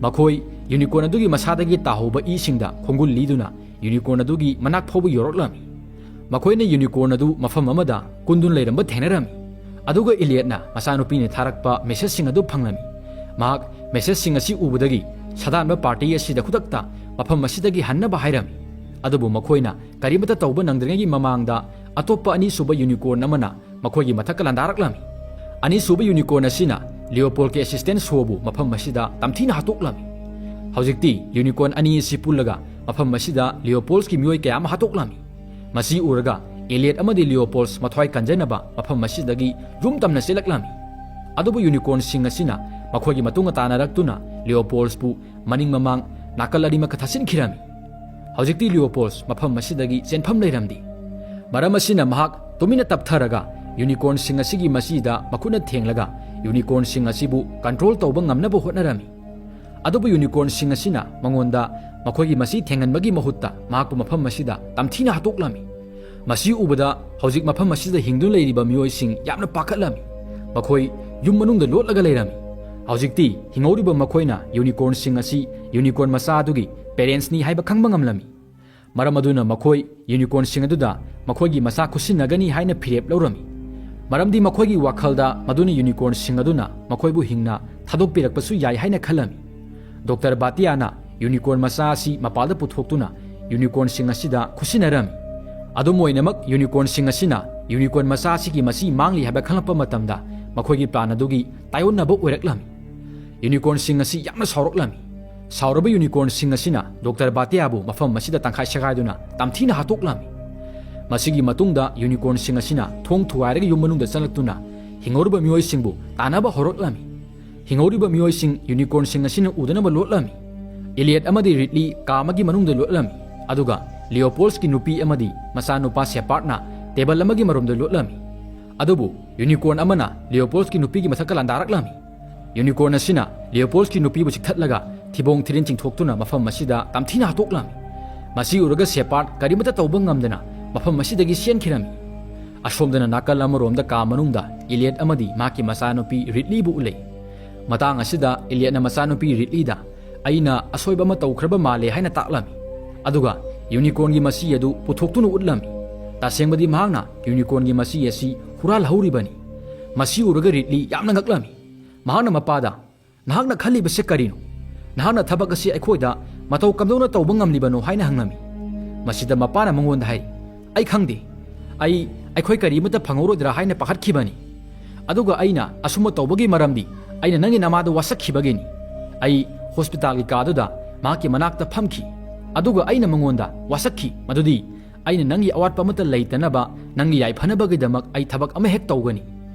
ꯃꯈꯣꯏ ꯌꯨꯅꯤꯀꯣꯔꯟ ꯑꯗꯨꯒꯤ ꯃꯁꯥꯗꯒꯤ ꯇꯥꯍꯧꯕ ꯏꯁꯤꯡꯗ ꯈꯣꯡꯒꯨꯜ ꯂꯤꯗꯨꯅ ꯌꯨꯅꯤꯀꯣꯔꯟ ꯑꯗꯨꯒꯤ ꯃꯅꯥꯛ ꯐꯥꯎꯕ ꯌꯧꯔꯛꯂꯝꯃꯤ꯫ ꯃꯈꯣꯏꯅ ꯌꯨꯅꯤꯀꯣꯔꯟ ꯑꯗꯨ ꯃꯐꯝ ꯑꯃꯗ ꯀꯨꯟꯗꯨꯅ ꯂꯩꯔꯝꯕ ꯊꯦꯡꯅꯔꯝꯃꯤ꯫ ꯑꯗꯨꯒ ꯏꯂꯤꯌꯠꯅ ꯃꯆꯥꯅꯨꯄꯤꯅ ꯊꯥꯔꯛꯄ ꯃꯦꯁꯦꯖꯁꯤꯡ ꯑꯗꯨ ꯐꯪꯂꯝꯃꯤ꯫ ꯃꯍꯥꯛ ꯃꯦꯁꯦꯖꯁꯤꯡ ꯑꯁꯤ ꯎꯕꯗꯒꯤ ꯁꯥꯗꯥꯟꯕ ꯄꯥꯔꯇꯤ ꯑꯁꯤꯗ ꯈꯨꯗꯛꯇ ꯃꯐꯝ ꯑꯁꯤꯗꯒꯤ ꯍꯟꯅꯕ ꯍꯥꯏꯔꯝꯃꯤ꯫ ꯑꯗꯨꯕꯨ ꯃꯈꯣꯏꯅ ꯀꯔꯤꯃꯠꯇ ꯇꯧꯕ ꯅꯪꯗ꯭ꯔꯤꯉꯩꯒꯤ ꯃꯃꯥꯡꯗ ꯑꯇꯣꯞꯄ ꯑꯅꯤꯁꯨꯕ ꯌꯨꯅꯤꯀꯣꯔꯟ ꯑꯃꯅ ꯃꯈꯣꯏꯒꯤ ꯃꯊꯛꯇ ꯂꯥꯟꯗꯥꯔꯛꯂꯝꯃꯤ꯫ ꯑꯅꯤꯁꯨꯕ ꯌꯨꯅꯤꯀꯣꯔꯟ ꯑꯁꯤꯅ ꯂꯤꯑꯣꯄꯣꯜꯒꯤ ꯑꯦꯁꯤꯁꯇꯦꯟ ꯁꯣꯕꯨ ꯃꯐꯝ ꯑꯁꯤꯗ ꯇꯝꯊꯤꯅ ꯍꯥꯠꯇꯣꯛꯂꯝꯃꯤ꯫ ꯍꯧꯖꯤꯛꯇꯤ ꯌꯨꯅꯤꯀꯣꯔꯟ ꯑꯅꯤ ꯑꯁꯤ ꯄꯨꯜꯂꯒ ꯃꯐꯝ ꯑꯁꯤꯗ ꯂꯤꯑꯣꯄꯣꯜꯁꯀꯤ ꯃꯤꯑꯣꯏ ꯀꯌꯥ ꯑꯃ ꯍꯥꯠꯇꯣꯛꯂꯝꯃꯤ꯫ ꯃꯁꯤ ꯎꯔꯒ ꯏꯂꯤꯌꯠ ꯑꯃꯗꯤ ꯂꯤꯑꯣꯄꯣꯜꯁ ꯃꯊ꯭ꯋꯥꯏ ꯀꯟꯖꯅꯕ ꯃꯐꯝ ꯑꯁꯤꯗꯒꯤ ꯌꯨꯝ ꯇꯝꯅ ꯆꯦꯜꯂꯛꯂꯝꯃꯤ꯫ ꯑꯗꯨꯕꯨ ꯌꯨꯅꯤꯀꯣꯔꯟꯁꯤꯡ ꯑꯁꯤꯅ ꯃꯈꯣꯏꯒꯤ ꯃꯇꯨꯡ ꯇꯥꯟꯅꯔꯛꯇꯨꯅ ꯂꯤꯑꯣꯄꯣꯜꯁꯄꯨ ꯃꯅꯤꯡ ꯃꯃꯥꯡ ꯅꯥꯀꯜ ꯑꯅꯤꯃꯛꯀ ꯊꯠꯆꯤꯟꯈꯤꯔꯝꯃꯤ꯫ ꯍꯧꯖꯤꯛꯇꯤ ꯂꯤꯑꯣꯄꯣꯜꯁ ꯃꯐꯝ ꯑꯁꯤꯗꯒꯤ ꯆꯦꯟꯐꯝ ꯂꯩꯔꯝꯗꯦ꯫ ꯃꯔꯝ ꯑꯁꯤꯅ ꯃꯍꯥꯛ ꯇꯨꯃꯤꯟꯅ ꯇꯞꯊꯔꯒ ꯌꯨꯅꯤꯀꯣꯔꯟꯁꯤꯡ ꯑꯁꯤꯒꯤ ꯃꯆꯤꯗ ꯃꯈꯨꯠꯅ ꯊꯦꯡꯂꯒ ꯌꯨꯅꯤꯀꯣꯔꯟꯁꯤꯡ ꯑꯁꯤꯕꯨ ꯀꯟꯇ꯭ꯔꯣꯜ ꯇꯧꯕ ꯉꯝꯅꯕ ꯍꯣꯠꯅꯔꯝꯃꯤ꯫ ꯑꯗꯨꯕꯨ ꯌꯨꯅꯤꯀꯣꯔꯟꯁꯤꯡ ꯑꯁꯤꯅ ꯃꯉꯣꯟꯗ ꯃꯈꯣꯏꯒꯤ ꯃꯆꯤ ꯊꯦꯡꯍꯟꯕꯒꯤ ꯃꯍꯨꯠꯇ ꯃꯍꯥꯛꯄꯨ ꯃꯐꯝ ꯑꯁꯤꯗ ꯇꯝꯊꯤꯅ ꯍꯥꯠꯇꯣꯛꯂꯝꯃꯤ꯫ ꯃꯁꯤ ꯎꯕꯗ ꯍꯧꯖꯤꯛ ꯃꯐꯝ ꯑꯁꯤꯗ ꯍꯤꯡꯗꯨꯅ ꯂꯩꯔꯤꯕ ꯃꯤꯑꯣꯏꯁꯤꯡ ꯌꯥꯝꯅ ꯄꯥꯈꯠꯂꯝꯃꯤ꯫ ꯃꯈꯣꯏ ꯌꯨꯝ ꯃꯅꯨꯡꯗ ꯂꯣꯠꯂꯒ ꯂꯩꯔꯝꯃꯤ꯫ ꯍꯧꯖꯤꯛꯇꯤ ꯍꯤꯡꯍꯧꯔꯤꯕ ꯃꯈꯣꯏꯅ ꯌꯨꯅꯤꯀꯣꯔꯟꯁꯤꯡ ꯑꯁꯤ ꯌꯨꯅꯤꯀꯣꯔꯟ ꯃꯆꯥ ꯑꯗꯨꯒꯤ ꯄꯦꯔꯦꯟꯁꯅꯤ ꯍꯥꯏꯕ ꯈꯪꯕ ꯉꯝꯂꯝꯃꯤ꯫ ꯃꯔꯝ ꯑꯗꯨꯅ ꯃꯈꯣꯏ ꯌꯨꯅꯤꯀꯣꯔꯟꯁꯤꯡ ꯑꯗꯨꯗ ꯃꯈꯣꯏꯒꯤ ꯃꯆꯥ ꯈꯨꯠꯁꯤꯟꯅꯒꯅꯤ ꯍꯥꯏꯅ ꯐꯤꯔꯦꯞ ꯂꯧꯔꯝꯃꯤ꯫ ꯃꯔꯝꯗꯤ ꯃꯈꯣꯏꯒꯤ ꯋꯥꯈꯜꯗ ꯃꯗꯨꯅ ꯌꯨꯅꯤꯀꯣꯔꯟꯁꯤꯡ ꯑꯗꯨꯅ ꯃꯈꯣꯏꯕꯨ ꯍꯤꯡꯅ ꯊꯥꯗꯣꯛꯄꯤꯔꯛꯄꯁꯨ ꯌꯥꯏ ꯍꯥꯏꯅ ꯈꯜꯂꯝꯃꯤ꯫ ꯗꯣꯛꯇꯔ ꯕꯥꯇꯤꯌꯥꯅ ꯌꯨꯅꯤꯀꯣꯔꯟ ꯃꯆꯥ ꯑꯁꯤ ꯃꯄꯥꯜꯗ ꯄꯨꯊꯣꯛꯇꯨꯅ ꯌꯨꯅꯤꯀꯣꯔꯟꯁꯤꯡ ꯑꯁꯤꯗ ꯈꯨꯠꯁꯤꯟꯅꯔꯝꯃꯤ꯫ ꯑꯗꯨꯝ ꯑꯣꯏꯅꯃꯛ, ꯌꯨꯅꯤꯀꯣꯔꯟꯁꯤꯡ ꯑꯁꯤꯅ ꯌꯨꯅꯤꯀꯣꯔꯟ ꯃꯆꯥ ꯑꯁꯤꯒꯤ ꯃꯆꯤ ꯃꯥꯡꯂꯤ ꯍꯥꯏꯕ ꯈꯪꯂꯛꯄ ꯃꯇꯝꯗ ꯃꯈꯣꯏꯒꯤ ꯄ꯭ꯂꯥꯟ ꯑꯗꯨꯒꯤ ꯇꯥꯏꯑꯣꯟꯅꯕ ꯑꯣꯏꯔꯛꯂꯝꯃꯤ꯫ ꯌꯨꯅꯤꯀꯣꯔꯟꯁꯤꯡ ꯑꯁꯤ ꯌꯥꯝꯅ ꯁꯥꯎꯔꯛꯂꯝꯃꯤ꯫ ꯁꯥꯎꯔꯕ ꯌꯨꯅꯤꯀꯣꯔꯟꯁꯤꯡ ꯑꯁꯤꯅ ꯗꯣꯛꯇꯔ ꯕꯥꯇꯤꯌꯥꯕꯨ ꯃꯐꯝ ꯑꯁꯤꯗ ꯇꯪꯈꯥꯏ ꯁꯦꯒꯥꯏꯗꯨꯅ ꯇꯝꯊꯤꯅ ꯍꯥꯠꯇꯣꯛꯂꯝꯃꯤ꯫ ꯃꯁꯤꯒꯤ ꯃꯇꯨꯡꯗ ꯌꯨꯅꯤꯀꯣꯔꯟꯁꯤꯡ ꯑꯁꯤꯅ ꯊꯣꯡ ꯊꯨꯒꯥꯏꯔꯒ ꯌꯨꯝ ꯃꯅꯨꯡꯗ ꯆꯪꯂꯛꯇꯨꯅ ꯍꯤꯡꯍꯧꯔꯤꯕ ꯃꯤꯑꯣꯏꯁꯤꯡꯕꯨ ꯇꯥꯟꯅꯕ ꯍꯧꯔꯛꯂꯝꯃꯤ꯫ ꯍꯤꯡꯍꯧꯔꯤꯕ ꯃꯤꯑꯣꯏꯁꯤꯡ ꯌꯨꯅꯤꯀꯣꯔꯟꯁꯤꯡ ꯑꯁꯤꯅ ꯎꯗꯅꯕ ꯂꯣꯠꯂꯝꯃꯤ꯫ ꯏꯂꯤꯌꯠ ꯑꯃꯗꯤ ꯔꯤꯗꯂꯤ ꯀꯥ ꯑꯃꯒꯤ ꯃꯅꯨꯡꯗ ꯂꯣꯠꯂꯝꯃꯤ, ꯑꯗꯨꯒ ꯂꯤꯑꯣꯄꯣꯜꯁꯀꯤ ꯅꯨꯄꯤ ꯑꯃꯗꯤ ꯃꯆꯥꯅꯨꯄꯥ ꯁꯦꯄꯥꯔꯠꯅ ꯇꯦꯕꯜ ꯑꯃꯒꯤ ꯃꯔꯨꯝꯗ ꯂꯣꯠꯂꯝꯃꯤ꯫ ꯑꯗꯨꯕꯨ ꯌꯨꯅꯤꯀꯣꯔꯟ ꯑꯃꯅ ꯂꯤꯑꯣꯄꯣꯜꯁꯀꯤ ꯅꯨꯄꯤꯒꯤ ꯃꯊꯛꯇ ꯂꯥꯟꯗꯥꯔꯛꯂꯝꯃꯤ꯫ ꯌꯨꯅꯤꯀꯣꯔꯟ ꯑꯁꯤꯅ ꯂꯤꯑꯣꯄꯣꯜꯁꯀꯤ ꯅꯨꯄꯤꯕꯨ ꯆꯤꯛꯊꯠꯂꯒ ꯊꯤꯕꯣꯡ ꯊꯤꯔꯤꯟ ꯆꯤꯡꯊꯣꯛꯇꯨꯅ ꯃꯐꯝ ꯑꯁꯤꯗ ꯇꯝꯊꯤꯅ ꯍꯥꯠꯇꯣꯛꯂꯝꯃꯤ꯫ ꯃꯁꯤ ꯎꯔꯒ ꯁꯦꯄꯥꯔꯠ ꯀꯔꯤꯃꯠꯇ ꯇꯧꯕ ꯉꯝꯗꯅ ꯃꯐꯝ ꯑꯁꯤꯗꯒꯤ ꯆꯦꯟꯈꯤꯔꯝꯃꯤ꯫ ꯑꯁꯣꯝꯗꯅ ꯅꯥꯀꯜ ꯑꯃꯔꯣꯝꯗ ꯀꯥ ꯃꯅꯨꯡꯗ ꯏꯂꯤꯌꯠ ꯑꯃꯗꯤ ꯃꯍꯥꯛꯀꯤ ꯃꯆꯥꯅꯨꯄꯤ ꯔꯤꯗꯂꯤꯕꯨ ꯎꯠꯂꯤ꯫ ꯃꯇꯥꯡ ꯑꯁꯤꯗ ꯏꯂꯤꯌꯠꯅ ꯃꯆꯥꯅꯨꯄꯤ ꯔꯤꯗꯂꯤꯗ "ꯑꯩꯅ ꯑꯁꯣꯏꯕ ꯑꯃ ꯇꯧꯈ꯭ꯔꯕ ꯃꯥꯜꯂꯦ" ꯍꯥꯏꯅ ꯇꯥꯛꯂꯝꯃꯤ꯫ ꯑꯗꯨꯒ ꯌꯨꯅꯤꯀꯣꯔꯟꯒꯤ ꯃꯆꯤ ꯑꯗꯨ ꯄꯨꯊꯣꯛꯇꯨꯅ ꯎꯠꯂꯝꯃꯤ꯫ ꯇꯁꯦꯡꯕꯗꯤ ꯃꯍꯥꯛꯅ ꯌꯨꯅꯤꯀꯣꯔꯟꯒꯤ ꯃꯆꯤ ꯑꯁꯤ ꯍꯨꯔꯥꯜꯍꯧꯔꯤꯕꯅꯤ꯫ ꯃꯁꯤ ꯎꯔꯒ ꯔꯤꯗꯂꯤ ꯌꯥꯝꯅ ꯉꯛꯂꯝꯃꯤ꯫ ꯃꯍꯥꯛꯅ ꯃꯄꯥꯗ, "ꯅꯍꯥꯛꯅ ꯈꯜꯂꯤꯕꯁꯦ ꯀꯔꯤꯅꯣ? ꯅꯍꯥꯛꯅ ꯊꯕꯛ ꯑꯁꯤ ꯑꯩꯈꯣꯏꯗ ꯃꯇꯧ ꯀꯝꯗꯧꯅ ꯇꯧꯕ ꯉꯝꯂꯤꯕꯅꯣ?" ꯍꯥꯏꯅ ꯍꯪꯂꯝꯃꯤ꯫ ꯃꯁꯤꯗ ꯃꯄꯥꯅ ꯃꯉꯣꯟꯗ ꯍꯥꯏꯔꯤ, "ꯑꯩ ꯈꯪꯗꯦ꯫ ꯑꯩ, ꯑꯩꯈꯣꯏ ꯀꯔꯤꯃꯠꯇ ꯐꯪꯍꯧꯔꯣꯏꯗ꯭ꯔꯥ ꯍꯥꯏꯅ ꯄꯥꯈꯠꯈꯤꯕꯅꯤ꯫ ꯑꯗꯨꯒ ꯑꯩꯅ ꯑꯁꯨꯝꯕ ꯇꯧꯕꯒꯤ ꯃꯔꯝꯗꯤ ꯑꯩꯅ ꯅꯪꯒꯤ ꯅꯃꯥꯗ ꯋꯥꯁꯛꯈꯤꯕꯒꯤꯅꯤ꯫ ꯑꯩ ꯍꯣꯁꯄꯤꯇꯥꯜꯒꯤ ꯀꯥꯗꯨꯗ ꯃꯍꯥꯛꯀꯤ ꯃꯅꯥꯛꯇ ꯐꯝꯈꯤ, ꯑꯗꯨꯒ ꯑꯩꯅ ꯃꯉꯣꯟꯗ ꯋꯥꯁꯛꯈꯤ ꯃꯗꯨꯗꯤ, "ꯑꯩꯅ ꯅꯪꯒꯤ ꯑꯋꯥꯠꯄ ꯑꯃꯠꯇ ꯂꯩꯇꯅꯕ, ꯅꯪꯒꯤ ꯌꯥꯏꯐꯅꯕꯒꯤꯗꯃꯛ ꯑꯩ ꯊꯕꯛ ꯑꯃ ꯍꯦꯛ ꯇꯧꯒꯅꯤ,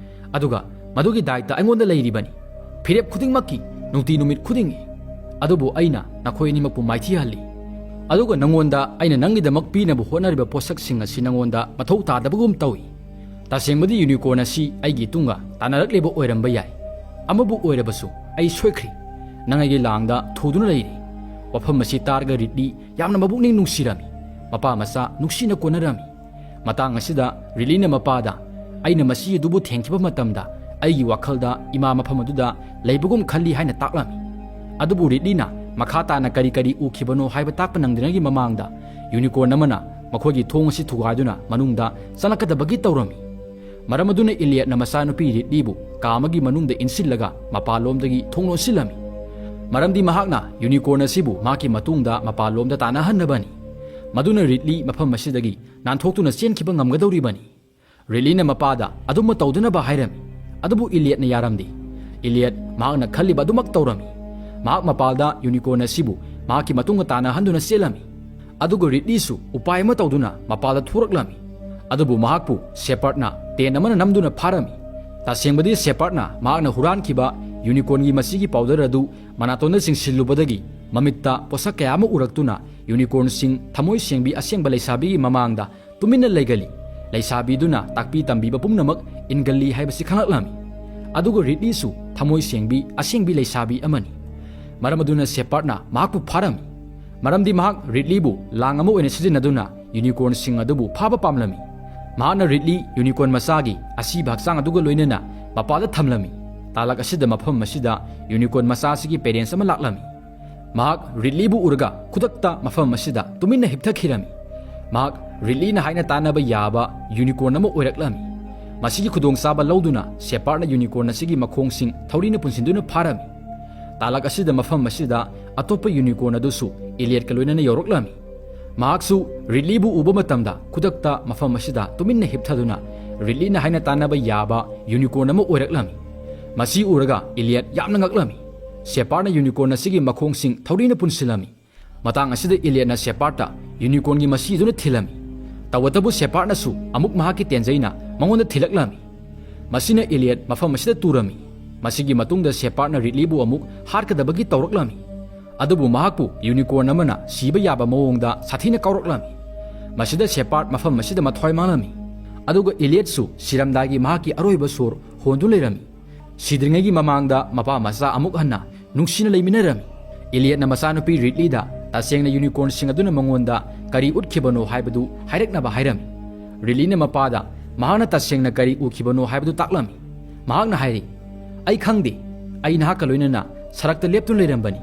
ꯑꯗꯨꯒ ꯃꯗꯨꯒꯤ ꯗꯥꯏꯇ ꯑꯩꯉꯣꯟꯗ ꯂꯩꯔꯤꯕꯅꯤ, ꯐꯤꯔꯦꯞ ꯈꯨꯗꯤꯡꯃꯛꯀꯤ, ꯅꯨꯡꯇꯤ ꯅꯨꯃꯤꯠ ꯈꯨꯗꯤꯡꯒꯤ꯫ ꯑꯗꯨꯕꯨ ꯑꯩꯅ ꯅꯈꯣꯏ ꯑꯅꯤꯃꯛꯄꯨ ꯃꯥꯏꯊꯤꯍꯜꯂꯤ, ꯑꯗꯨꯒ ꯅꯉꯣꯟꯗ ꯑꯩꯅ ꯅꯪꯒꯤꯗꯃꯛ ꯄꯤꯅꯕ ꯍꯣꯠꯅꯔꯤꯕ ꯄꯣꯠꯁꯛꯁꯤꯡ ꯑꯁꯤ ꯅꯉꯣꯟꯗ ꯃꯊꯧ ꯇꯥꯗꯕꯒꯨꯝ ꯇꯧꯏ꯫ ꯇꯁꯦꯡꯕꯗꯤ ꯌꯨꯅꯤꯀꯣꯔꯟ ꯑꯁꯤ ꯑꯩꯒꯤ ꯏꯇꯨꯡꯒ ꯇꯥꯟꯅꯔꯛꯂꯤꯕ ꯑꯣꯏꯔꯝꯕ ꯌꯥꯏ꯫ ꯑꯃꯕꯨ ꯑꯣꯏꯔꯕꯁꯨ ꯑꯩ ꯁꯣꯏꯈ꯭ꯔꯦ꯫ ꯅꯪ ꯑꯩꯒꯤ ꯂꯥꯡꯗ ꯊꯨꯗꯨꯅ ꯂꯩꯔꯦ꯫" ꯋꯥꯐꯝ ꯑꯁꯤ ꯇꯥꯔꯒ ꯔꯤꯗꯂꯤ ꯌꯥꯝꯅ ꯃꯕꯨꯛꯅꯤꯡ ꯅꯨꯡꯁꯤꯔꯝꯃꯤ꯫ ꯃꯄꯥ ꯃꯆꯥ ꯅꯨꯡꯁꯤꯅ ꯀꯣꯟꯅꯔꯝꯃꯤ꯫ ꯃꯇꯥꯡ ꯑꯁꯤꯗ ꯔꯤꯗꯂꯤꯅ ꯃꯄꯥꯗ, "ꯑꯩꯅ ꯃꯁꯤ ꯑꯗꯨꯕꯨ ꯊꯦꯡꯈꯤꯕ ꯃꯇꯝꯗ ꯑꯩꯒꯤ ꯋꯥꯈꯜꯗ ꯏꯃꯥ ꯃꯐꯝ ꯑꯗꯨꯗ ꯂꯩꯕꯒꯨꯝ ꯈꯜꯂꯤ" ꯍꯥꯏꯅ ꯇꯥꯛꯂꯝꯃꯤ꯫ ꯑꯗꯨꯕꯨ ꯔꯤꯗꯂꯤꯅ ꯃꯈꯥ ꯇꯥꯅ ꯀꯔꯤ ꯀꯔꯤ ꯎꯈꯤꯕꯅꯣ ꯍꯥꯏꯕ ꯇꯥꯛꯄ ꯅꯪꯗ꯭ꯔꯤꯉꯩꯒꯤ ꯃꯃꯥꯡꯗ ꯌꯨꯅꯤꯀꯣꯔꯟ ꯑꯃꯅ ꯃꯈꯣꯏꯒꯤ ꯊꯣꯡ ꯑꯁꯤ ꯊꯨꯒꯥꯏꯗꯨꯅ ꯃꯅꯨꯡꯗ ꯆꯪꯂꯛꯀꯗꯕꯒꯤ ꯇꯧꯔꯝꯃꯤ꯫ ꯃꯔꯝ ꯑꯗꯨꯅ ꯏꯂꯤꯌꯠꯅ ꯃꯆꯥꯅꯨꯄꯤ ꯔꯤꯗꯂꯤꯕꯨ ꯀꯥ ꯑꯃꯒꯤ ꯃꯅꯨꯡꯗ ꯏꯟꯁꯤꯜꯂꯒ ꯃꯄꯥꯟꯂꯣꯝꯗꯒꯤ ꯊꯣꯡ ꯂꯣꯟꯁꯤꯜꯂꯝꯃꯤ꯫ ꯃꯔꯝꯗꯤ ꯃꯍꯥꯛꯅ ꯌꯨꯅꯤꯀꯣꯔꯟ ꯑꯁꯤꯕꯨ ꯃꯍꯥꯛꯀꯤ ꯃꯇꯨꯡꯗ ꯃꯄꯥꯟꯂꯣꯝꯗ ꯇꯥꯟꯅꯍꯟꯅꯕꯅꯤ꯫ ꯃꯗꯨꯅ ꯔꯤꯗꯂꯤ ꯃꯐꯝ ꯑꯁꯤꯗꯒꯤ ꯅꯥꯟꯊꯣꯛꯇꯨꯅ ꯆꯦꯟꯈꯤꯕ ꯉꯝꯒꯗꯧꯔꯤꯕꯅꯤ꯫ ꯔꯤꯗꯂꯤꯅ ꯃꯄꯥꯗ ꯑꯗꯨꯝꯕ ꯇꯧꯗꯅꯕ ꯍꯥꯏꯔꯝꯃꯤ, ꯑꯗꯨꯕꯨ ꯏꯂꯤꯌꯠꯅ ꯌꯥꯔꯝꯗꯦ꯫ ꯏꯂꯤꯌꯠ ꯃꯍꯥꯛꯅ ꯈꯜꯂꯤꯕ ꯑꯗꯨꯃꯛ ꯇꯧꯔꯝꯃꯤ꯫ ꯃꯍꯥꯛ ꯃꯄꯥꯜꯗ ꯌꯨꯅꯤꯀꯣꯔꯟ ꯑꯁꯤꯕꯨ ꯃꯍꯥꯛꯀꯤ ꯃꯇꯨꯡꯗ ꯇꯥꯟꯅꯍꯟꯗꯨꯅ ꯆꯦꯜꯂꯝꯃꯤ꯫ ꯑꯗꯨꯒ ꯔꯤꯗꯂꯤꯁꯨ ꯎꯄꯥꯏ ꯑꯃ ꯇꯧꯗꯨꯅ ꯃꯄꯥꯜꯗ ꯊꯣꯔꯛꯂꯝꯃꯤ꯫ ꯑꯗꯨꯕꯨ ꯃꯍꯥꯛꯄꯨ ꯁꯦꯄꯔꯗꯅ ꯇꯦꯟ ꯑꯃꯅ ꯅꯝꯗꯨꯅ ꯐꯥꯔꯝꯃꯤ꯫ ꯇꯁꯦꯡꯕꯗꯤ ꯁꯦꯄꯔꯗꯅ ꯃꯍꯥꯛꯅ ꯍꯨꯔꯥꯟꯈꯤꯕ ꯌꯨꯅꯤꯀꯣꯔꯟꯒꯤ ꯃꯆꯤꯒꯤ ꯄꯥꯎꯗꯔ ꯑꯗꯨ ꯃꯅꯥꯇꯣꯟꯗ ꯆꯤꯡꯁꯤꯜꯂꯨꯕꯗꯒꯤ ꯃꯃꯤꯠꯇ ꯄꯣꯠꯁꯛ ꯀꯌꯥ ꯑꯃ ꯎꯔꯛꯇꯨꯅ ꯌꯨꯅꯤꯀꯣꯔꯟꯁꯤꯡ ꯊꯃꯣꯏ ꯁꯦꯡꯕꯤ ꯑꯁꯦꯡꯕ ꯂꯩꯁꯥꯕꯤꯒꯤ ꯃꯃꯥꯡꯗ ꯇꯨꯃꯤꯟꯅ ꯂꯩꯒꯜꯂꯤ꯫ ꯂꯩꯁꯥꯕꯤꯗꯨꯅ ꯇꯥꯛꯄꯤ ꯇꯝꯕꯤꯕ ꯄꯨꯝꯅꯃꯛ ꯏꯟꯒꯜꯂꯤ ꯍꯥꯏꯕꯁꯤ ꯈꯪꯂꯛꯂꯝꯃꯤ꯫ ꯑꯗꯨꯒ ꯔꯤꯗꯂꯤꯁꯨ ꯊꯃꯣꯏ ꯁꯦꯡꯕꯤ ꯑꯁꯦꯡꯕꯤ ꯂꯩꯁꯥꯕꯤ ꯑꯃꯅꯤ꯫ ꯃꯔꯝ ꯑꯗꯨꯅ ꯁꯦꯄꯔꯗꯅ ꯃꯍꯥꯛꯄꯨ ꯐꯥꯔꯝꯃꯤ꯫ ꯃꯔꯝꯗꯤ ꯃꯍꯥꯛ ꯔꯤꯗꯂꯤꯕꯨ ꯂꯥꯡ ꯑꯃ ꯑꯣꯏꯅ ꯁꯤꯖꯤꯟꯅꯗꯨꯅ ꯌꯨꯅꯤꯀꯣꯔꯟꯁꯤꯡ ꯑꯗꯨꯕꯨ ꯐꯥꯕ ꯄꯥꯝꯂꯝꯃꯤ꯫ ꯃꯍꯥꯛꯅ ꯔꯤꯗꯂꯤ ꯌꯨꯅꯤꯀꯣꯔꯟ ꯃꯆꯥꯒꯤ ꯑꯁꯤꯕ ꯍꯛꯆꯥꯡ ꯑꯗꯨꯒ ꯂꯣꯏꯅꯅ ꯃꯄꯥꯜꯗ ꯊꯝꯂꯝꯃꯤ꯫ ꯇꯥꯂꯛ ꯑꯁꯤꯗ ꯃꯐꯝ ꯑꯁꯤꯗ ꯌꯨꯅꯤꯀꯣꯔꯟ ꯃꯆꯥ ꯑꯁꯤꯒꯤ ꯄꯦꯔꯦꯟꯁ ꯑꯃ ꯂꯥꯛꯂꯝꯃꯤ꯫ ꯃꯍꯥꯛ ꯔꯤꯗꯂꯤꯕꯨ ꯎꯔꯒ ꯈꯨꯗꯛꯇ ꯃꯐꯝ ꯑꯁꯤꯗ ꯇꯨꯃꯤꯟꯅ ꯍꯤꯞꯊꯈꯤꯔꯝꯃꯤ꯫ ꯃꯍꯥꯛ ꯔꯤꯗꯂꯤꯅ ꯍꯥꯏꯅ ꯇꯥꯟꯅꯕ ꯌꯥꯕ ꯌꯨꯅꯤꯀꯣꯔꯟ ꯑꯃ ꯑꯣꯏꯔꯛꯂꯝꯃꯤ꯫ ꯃꯁꯤꯒꯤ ꯈꯨꯗꯣꯡꯆꯥꯕ ꯂꯧꯗꯨꯅ ꯁꯦꯄꯔꯗꯅ ꯌꯨꯅꯤꯀꯣꯔꯟ ꯑꯁꯤꯒꯤ ꯃꯈꯣꯡꯁꯤꯡ ꯊꯧꯔꯤꯅ ꯄꯨꯟꯁꯤꯟꯗꯨꯅ ꯐꯥꯔꯝꯃꯤ꯫ ꯇꯥꯂꯛ ꯑꯁꯤꯗ ꯃꯐꯝ ꯑꯁꯤꯗ ꯑꯇꯣꯞꯄ ꯌꯨꯅꯤꯀꯣꯔꯟ ꯑꯗꯨꯁꯨ ꯏꯂꯤꯌꯠꯀ ꯂꯣꯏꯅꯅ ꯌꯧꯔꯛꯂꯝꯃꯤ꯫ ꯃꯍꯥꯛꯁꯨ ꯔꯤꯗꯂꯤꯕꯨ ꯎꯕ ꯃꯇꯝꯗ ꯈꯨꯗꯛꯇ ꯃꯐꯝ ꯑꯁꯤꯗ ꯇꯨꯃꯤꯟꯅ ꯍꯤꯞꯊꯗꯨꯅ ꯔꯤꯗꯂꯤꯅ ꯍꯥꯏꯅ ꯇꯥꯟꯅꯕ ꯌꯥꯕ ꯌꯨꯅꯤꯀꯣꯔꯟ ꯑꯃ ꯑꯣꯏꯔꯛꯂꯝꯃꯤ꯫ ꯃꯁꯤ ꯎꯔꯒ ꯏꯂꯤꯌꯠ ꯌꯥꯝꯅ ꯉꯛꯂꯝꯃꯤ꯫ ꯁꯦꯄꯥꯔꯗꯅ ꯌꯨꯅꯤꯀꯣꯔꯟ ꯑꯁꯤꯒꯤ ꯃꯈꯣꯡꯁꯤꯡ ꯊꯧꯔꯤꯅ ꯄꯨꯟꯁꯤꯜꯂꯝꯃꯤ꯫ ꯃꯇꯥꯡ ꯑꯁꯤꯗ ꯏꯂꯤꯌꯠꯅ ꯁꯦꯄꯥꯔꯗꯇ ꯌꯨꯅꯤꯀꯣꯔꯟꯒꯤ ꯃꯁꯤ ꯑꯗꯨꯅ ꯊꯤꯜꯂꯝꯃꯤ꯫ ꯇꯧꯕꯇꯕꯨ ꯁꯦꯄꯥꯔꯗꯅꯁꯨ ꯑꯃꯨꯛ ꯃꯍꯥꯛꯀꯤ ꯇꯦꯟꯖꯩꯅ ꯃꯉꯣꯟꯗ ꯊꯤꯜꯂꯛꯂꯝꯃꯤ꯫ ꯃꯁꯤꯅ ꯏꯂꯤꯌꯠ ꯃꯐꯝ ꯑꯁꯤꯗ ꯇꯨꯔꯝꯃꯤ꯫ ꯃꯁꯤꯒꯤ ꯃꯇꯨꯡꯗ ꯁꯦꯄꯥꯔꯗꯅ ꯔꯤꯗꯂꯤꯕꯨ ꯑꯃꯨꯛ ꯍꯥꯠꯀꯗꯕꯒꯤ ꯇꯧꯔꯛꯂꯝꯃꯤ꯫ ꯑꯗꯨꯕꯨ ꯃꯍꯥꯛꯄꯨ ꯌꯨꯅꯤꯀꯣꯔꯟ ꯑꯃꯅ ꯁꯤꯕ ꯌꯥꯕ ꯃꯑꯣꯡꯗ ꯁꯥꯊꯤꯅ ꯀꯥꯎꯔꯛꯂꯝꯃꯤ꯫ ꯃꯁꯤꯗ ꯁꯦꯄꯥꯔꯗ ꯃꯐꯝ ꯑꯁꯤꯗ ꯃꯊ꯭ꯋꯥꯏ ꯃꯥꯡꯂꯝꯃꯤ꯫ ꯑꯗꯨꯒ ꯏꯂꯤꯌꯠꯁꯨ ꯁꯤꯔꯝꯗꯥꯏꯒꯤ ꯃꯍꯥꯛꯀꯤ ꯑꯔꯣꯏꯕ ꯁꯣꯔ ꯍꯣꯟꯗꯨꯅ ꯂꯩꯔꯝꯃꯤ꯫ ꯁꯤꯗ꯭ꯔꯤꯉꯩꯒꯤ ꯃꯃꯥꯡꯗ ꯃꯄꯥ ꯃꯆꯥ ꯑꯃꯨꯛ ꯍꯟꯅ ꯅꯨꯡꯁꯤꯅ ꯂꯩꯃꯤꯟꯅꯔꯝꯃꯤ꯫ ꯏꯂꯤꯌꯠꯅ ꯃꯆꯥꯅꯨꯄꯤ ꯔꯤꯗꯂꯤꯗ ꯇꯁꯦꯡꯅ ꯌꯨꯅꯤꯀꯣꯔꯟꯁꯤꯡ ꯑꯗꯨꯅ ꯃꯉꯣꯟꯗ ꯀꯔꯤ ꯎꯠꯈꯤꯕꯅꯣ ꯍꯥꯏꯕꯗꯨ ꯍꯥꯏꯔꯛꯅꯕ ꯍꯥꯏꯔꯝꯃꯤ꯫ ꯔꯤꯗꯂꯤꯅ ꯃꯄꯥꯗ ꯃꯍꯥꯛꯅ ꯇꯁꯦꯡꯅ ꯀꯔꯤ ꯎꯈꯤꯕꯅꯣ ꯍꯥꯏꯕꯗꯨ ꯇꯥꯛꯂꯝꯃꯤ꯫ ꯃꯍꯥꯛꯅ ꯍꯥꯏꯔꯤ, "ꯑꯩ ꯈꯪꯗꯦ꯫ ꯑꯩ ꯅꯍꯥꯛꯀ ꯂꯣꯏꯅꯅ ꯁꯔꯛꯇ ꯂꯦꯞꯇꯨꯅ ꯂꯩꯔꯝꯕꯅꯤ꯫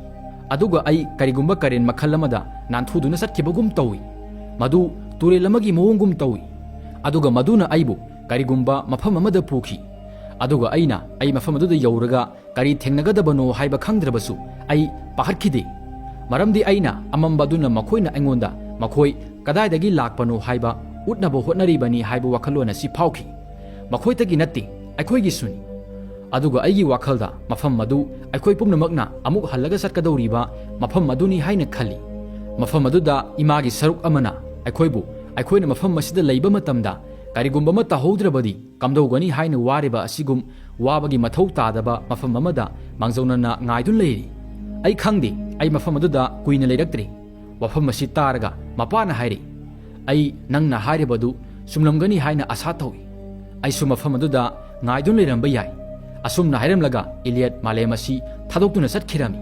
ꯑꯗꯨꯒ ꯑꯩ ꯀꯔꯤꯒꯨꯝꯕ ꯀꯔꯦꯟ ꯃꯈꯜ ꯑꯃꯗ ꯅꯥꯟꯊꯨꯗꯨꯅ ꯆꯠꯈꯤꯕꯒꯨꯝ ꯇꯧꯏ꯫ ꯃꯗꯨ ꯇꯨꯔꯦꯜ ꯑꯃꯒꯤ ꯃꯑꯣꯡꯒꯨꯝ ꯇꯧꯏ꯫ ꯑꯗꯨꯒ ꯃꯗꯨꯅ ꯑꯩꯕꯨ ꯀꯔꯤꯒꯨꯝꯕ ꯃꯐꯝ ꯑꯃꯗ ꯄꯨꯈꯤ꯫ ꯑꯗꯨꯒ ꯑꯩꯅ ꯑꯩ ꯃꯐꯝ ꯑꯗꯨꯗ ꯌꯧꯔꯒ ꯀꯔꯤ ꯊꯦꯡꯅꯒꯗꯕꯅꯣ ꯍꯥꯏꯕ ꯈꯪꯗ꯭ꯔꯕꯁꯨ ꯑꯩ ꯄꯥꯈꯠꯈꯤꯗꯦ꯫ ꯃꯔꯝꯗꯤ ꯑꯩꯅ ꯑꯃꯝꯕ ꯑꯗꯨꯅ ꯃꯈꯣꯏꯅ ꯑꯩꯉꯣꯟꯗ ꯃꯈꯣꯏ ꯀꯗꯥꯏꯗꯒꯤ ꯂꯥꯛꯄꯅꯣ ꯍꯥꯏꯕ ꯎꯠꯅꯕ ꯍꯣꯠꯅꯔꯤꯕꯅꯤ ꯍꯥꯏꯕ ꯋꯥꯈꯜꯂꯣꯟ ꯑꯁꯤ ꯐꯥꯎꯈꯤ꯫ ꯃꯈꯣꯏꯇꯒꯤ ꯅꯠꯇꯦ, ꯑꯩꯈꯣꯏꯒꯤꯁꯨꯅꯤ꯫" ꯑꯗꯨꯒ ꯑꯩꯒꯤ ꯋꯥꯈꯜꯗ ꯃꯐꯝ ꯑꯗꯨ ꯑꯩꯈꯣꯏ ꯄꯨꯝꯅꯃꯛꯅ ꯑꯃꯨꯛ ꯍꯜꯂꯒ ꯆꯠꯀꯗꯧꯔꯤꯕ ꯃꯐꯝ ꯑꯗꯨꯅꯤ ꯍꯥꯏꯅ ꯈꯜꯂꯤ꯫ ꯃꯐꯝ ꯑꯗꯨꯗ ꯏꯃꯥꯒꯤ ꯁꯔꯨꯛ ꯑꯃꯅ ꯑꯩꯈꯣꯏꯕꯨ, ꯑꯩꯈꯣꯏꯅ ꯃꯐꯝ ꯑꯁꯤꯗ ꯂꯩꯕ ꯃꯇꯝꯗ ꯀꯔꯤꯒꯨꯝꯕ ꯑꯃ ꯇꯧꯍꯧꯗ꯭ꯔꯕꯗꯤ ꯀꯝꯗꯧꯒꯅꯤ ꯍꯥꯏꯅ ꯋꯥꯔꯤꯕ ꯑꯁꯤꯒꯨꯝ ꯋꯥꯕꯒꯤ ꯃꯊꯧ ꯇꯥꯗꯕ ꯃꯐꯝ ꯑꯃꯗ ꯃꯥꯡꯖꯧꯅꯅ ꯉꯥꯏꯗꯨꯅ ꯂꯩꯔꯤ꯫ ꯑꯩ ꯈꯪꯗꯦ, ꯑꯩ ꯃꯐꯝ ꯑꯗꯨꯗ ꯀꯨꯏꯅ ꯂꯩꯔꯛꯇ꯭ꯔꯤ꯫ ꯋꯥꯐꯝ ꯑꯁꯤ ꯇꯥꯔꯒ ꯃꯄꯥꯅ ꯍꯥꯏꯔꯤ, "ꯑꯩ ꯅꯪꯅ ꯍꯥꯏꯔꯤꯕꯗꯨ ꯆꯨꯝꯂꯝꯒꯅꯤ ꯍꯥꯏꯅ ꯑꯁꯥ ꯇꯧꯏ꯫ ꯑꯩꯁꯨ ꯃꯐꯝ ꯑꯗꯨꯗ ꯉꯥꯏꯗꯨꯅ ꯂꯩꯔꯝꯕ ꯌꯥꯏ꯫" ꯑꯁꯨꯝꯅ ꯍꯥꯏꯔꯝꯂꯒ ꯏꯂꯤꯌꯠ ꯃꯥꯂꯦꯝ ꯑꯁꯤ ꯊꯥꯗꯣꯛꯇꯨꯅ ꯆꯠꯈꯤꯔꯝꯃꯤ꯫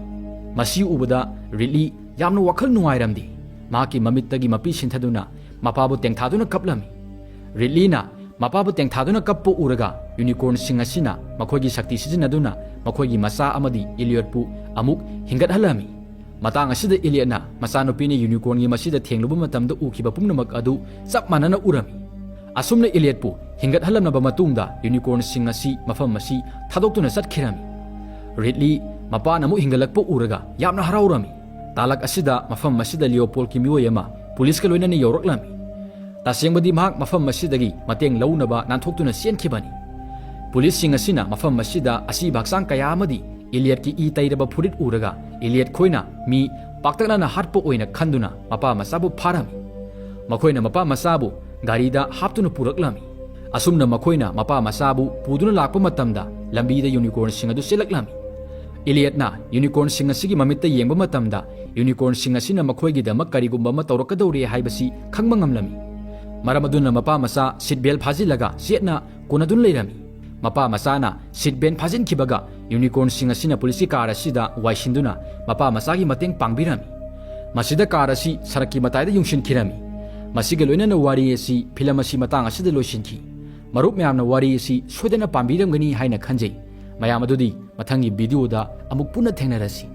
ꯃꯁꯤ ꯎꯕꯗ ꯔꯤꯗꯂꯤ ꯌꯥꯝꯅ ꯋꯥꯈꯜ ꯅꯨꯡꯉꯥꯏꯔꯝꯗꯦ꯫ ꯃꯍꯥꯛꯀꯤ ꯃꯃꯤꯠꯇꯒꯤ ꯃꯄꯤ ꯁꯤꯟꯊꯗꯨꯅ ꯃꯄꯥꯕꯨ ꯇꯦꯡꯊꯥꯗꯨꯅ ꯀꯞꯂꯝꯃꯤ꯫ ꯔꯤꯗꯂꯤꯅ ꯃꯄꯥꯕꯨ ꯇꯦꯡꯊꯥꯗꯨꯅ ꯀꯞꯄ ꯎꯔꯒ ꯌꯨꯅꯤꯀꯣꯔꯟꯁꯤꯡ ꯑꯁꯤꯅ ꯃꯈꯣꯏꯒꯤ ꯁꯛꯇꯤ ꯁꯤꯖꯤꯟꯅꯗꯨꯅ ꯃꯈꯣꯏꯒꯤ ꯃꯆꯥ ꯑꯃꯗꯤ ꯏꯂꯤꯌꯠꯄꯨ ꯑꯃꯨꯛ ꯍꯤꯡꯒꯠꯍꯜꯂꯝꯃꯤ꯫ ꯃꯇꯥꯡ ꯑꯁꯤꯗ ꯏꯂꯤꯌꯠꯅ ꯃꯆꯥꯅꯨꯄꯤꯅ ꯌꯨꯅꯤꯀꯣꯔꯟꯒꯤ ꯃꯁꯤꯗ ꯊꯦꯡꯂꯨꯕ ꯃꯇꯝꯗ ꯎꯈꯤꯕ ꯄꯨꯝꯅꯃꯛ ꯑꯗꯨ ꯆꯞ ꯃꯥꯟꯅꯅ ꯎꯔꯝꯃꯤ꯫ ꯑꯁꯨꯝꯅ ꯏꯂꯤꯌꯠꯄꯨ ꯍꯤꯡꯒꯠꯍꯜꯂꯝꯂꯕ ꯃꯇꯨꯡꯗ ꯌꯨꯅꯤꯀꯣꯔꯟꯁꯤꯡ ꯑꯁꯤ ꯃꯐꯝ ꯑꯁꯤ ꯊꯥꯗꯣꯛꯇꯨꯅ ꯆꯠꯈꯤꯔꯝꯃꯤ꯫ ꯔꯤꯗꯂꯤ ꯃꯄꯥꯅ ꯑꯃꯨꯛ ꯍꯤꯡꯒꯠꯂꯛꯄ ꯎꯔꯒ ꯌꯥꯝꯅ ꯍꯔꯥꯎꯔꯝꯃꯤ꯫ ꯇꯥꯂꯛ ꯑꯁꯤꯗ ꯃꯐꯝ ꯑꯁꯤꯗ ꯂꯤꯑꯣꯄꯣꯜꯒꯤ ꯃꯤꯑꯣꯏ ꯑꯃ ꯄꯨꯂꯤꯁꯀ ꯂꯣꯏꯅꯅ ꯌꯧꯔꯛꯂꯝꯃꯤ꯫ ꯇꯁꯦꯡꯕꯗꯤ ꯃꯍꯥꯛ ꯃꯐꯝ ꯑꯁꯤꯗꯒꯤ ꯃꯇꯦꯡ ꯂꯧꯅꯕ ꯅꯥꯟꯊꯣꯛꯇꯨꯅ ꯆꯦꯟꯈꯤꯕꯅꯤ꯫ ꯄꯨꯂꯤꯁꯁꯤꯡ ꯑꯁꯤꯅ ꯃꯐꯝ ꯑꯁꯤꯗ ꯑꯁꯤꯕ ꯍꯛꯆꯥꯡ ꯀꯌꯥ ꯑꯃꯗꯤ ꯏꯂꯤꯌꯠꯀꯤ ꯏ ꯇꯩꯔꯕ ꯐꯨꯔꯤꯠ ꯎꯔꯒ ꯏꯂꯤꯌꯠ ꯈꯣꯏꯅ ꯃꯤ ꯄꯥꯛꯇꯛꯅꯅ ꯍꯥꯠꯄ ꯑꯣꯏꯅ ꯈꯟꯗꯨꯅ ꯃꯄꯥ ꯃꯆꯥꯕꯨ ꯐꯥꯔꯝꯃꯤ꯫ ꯃꯈꯣꯏꯅ ꯃꯄꯥ ꯃꯆꯥꯕꯨ ꯒꯥꯔꯤꯗ ꯍꯥꯞꯇꯨꯅ ꯄꯨꯔꯛꯂꯝꯃꯤ꯫ ꯑꯁꯨꯝꯅ ꯃꯈꯣꯏꯅ ꯃꯄꯥ ꯃꯆꯥꯕꯨ ꯄꯨꯗꯨꯅ ꯂꯥꯛꯄ ꯃꯇꯝꯗ ꯂꯝꯕꯤꯗ ꯌꯨꯅꯤꯀꯣꯔꯟꯁꯤꯡ ꯑꯗꯨ ꯆꯦꯜꯂꯛꯂꯝꯃꯤ꯫ ꯏꯂꯤꯌꯠꯅ ꯌꯨꯅꯤꯀꯣꯔꯟꯁꯤꯡ ꯑꯁꯤꯒꯤ ꯃꯃꯤꯠꯇ ꯌꯦꯡꯕ ꯃꯇꯝꯗ ꯌꯨꯅꯤꯀꯣꯔꯟꯁꯤꯡ ꯑꯁꯤꯅ ꯃꯈꯣꯏꯒꯤꯗꯃꯛ ꯀꯔꯤꯒꯨꯝꯕ ꯑꯃ ꯇꯧꯔꯛꯀꯗꯧꯔꯦ ꯍꯥꯏꯕꯁꯤ ꯈꯪꯕ ꯉꯝꯂꯝꯃꯤ꯫ ꯃꯔꯝ ꯑꯗꯨꯅ ꯃꯄꯥ ꯃꯆꯥ ꯁꯤꯠ ꯕꯦꯜ ꯐꯥꯖꯤꯜꯂꯒ ꯆꯦꯠꯅ ꯀꯣꯟꯅꯗꯨꯅ ꯂꯩꯔꯝꯃꯤ꯫ ꯃꯄꯥ ꯃꯆꯥꯅ ꯁꯤꯠ ꯕꯦꯜ ꯐꯥꯖꯤꯟꯈꯤꯕꯒ ꯌꯨꯅꯤꯀꯣꯔꯟꯁꯤꯡ ꯑꯁꯤꯅ ꯄꯨꯂꯤꯁꯀꯤ ꯀꯥꯔ ꯑꯁꯤꯗ ꯋꯥꯏꯁꯤꯟꯗꯨꯅ ꯃꯄꯥ ꯃꯆꯥꯒꯤ ꯃꯇꯦꯡ ꯄꯥꯡꯕꯤꯔꯝꯃꯤ꯫ ꯃꯁꯤꯗ ꯀꯥꯔ ꯑꯁꯤ ꯁꯔꯛꯀꯤ ꯃꯇꯥꯏꯗ ꯌꯨꯡꯁꯤꯟꯈꯤꯔꯝꯃꯤ꯫ ꯃꯁꯤꯒ ꯂꯣꯏꯅꯅ ꯋꯥꯔꯤ ꯑꯁꯤ ꯐꯤꯂꯝ ꯑꯁꯤ ꯃꯇꯥꯡ ꯑꯁꯤꯗ ꯂꯣꯏꯁꯤꯟꯈꯤ꯫ ꯃꯔꯨꯞ ꯃꯌꯥꯝꯅ ꯋꯥꯔꯤ ꯑꯁꯤ ꯁꯣꯏꯗꯅ ꯄꯥꯝꯕꯤꯔꯝꯒꯅꯤ ꯍꯥꯏꯅ ꯈꯟꯖꯩ꯫ ꯃꯌꯥꯝ ꯑꯗꯨꯗꯤ ꯃꯊꯪꯒꯤ ꯚꯤꯗꯤꯑꯣꯗ ꯑꯃꯨꯛ ꯄꯨꯟꯅ ꯊꯦꯡꯅꯔꯁꯤ꯫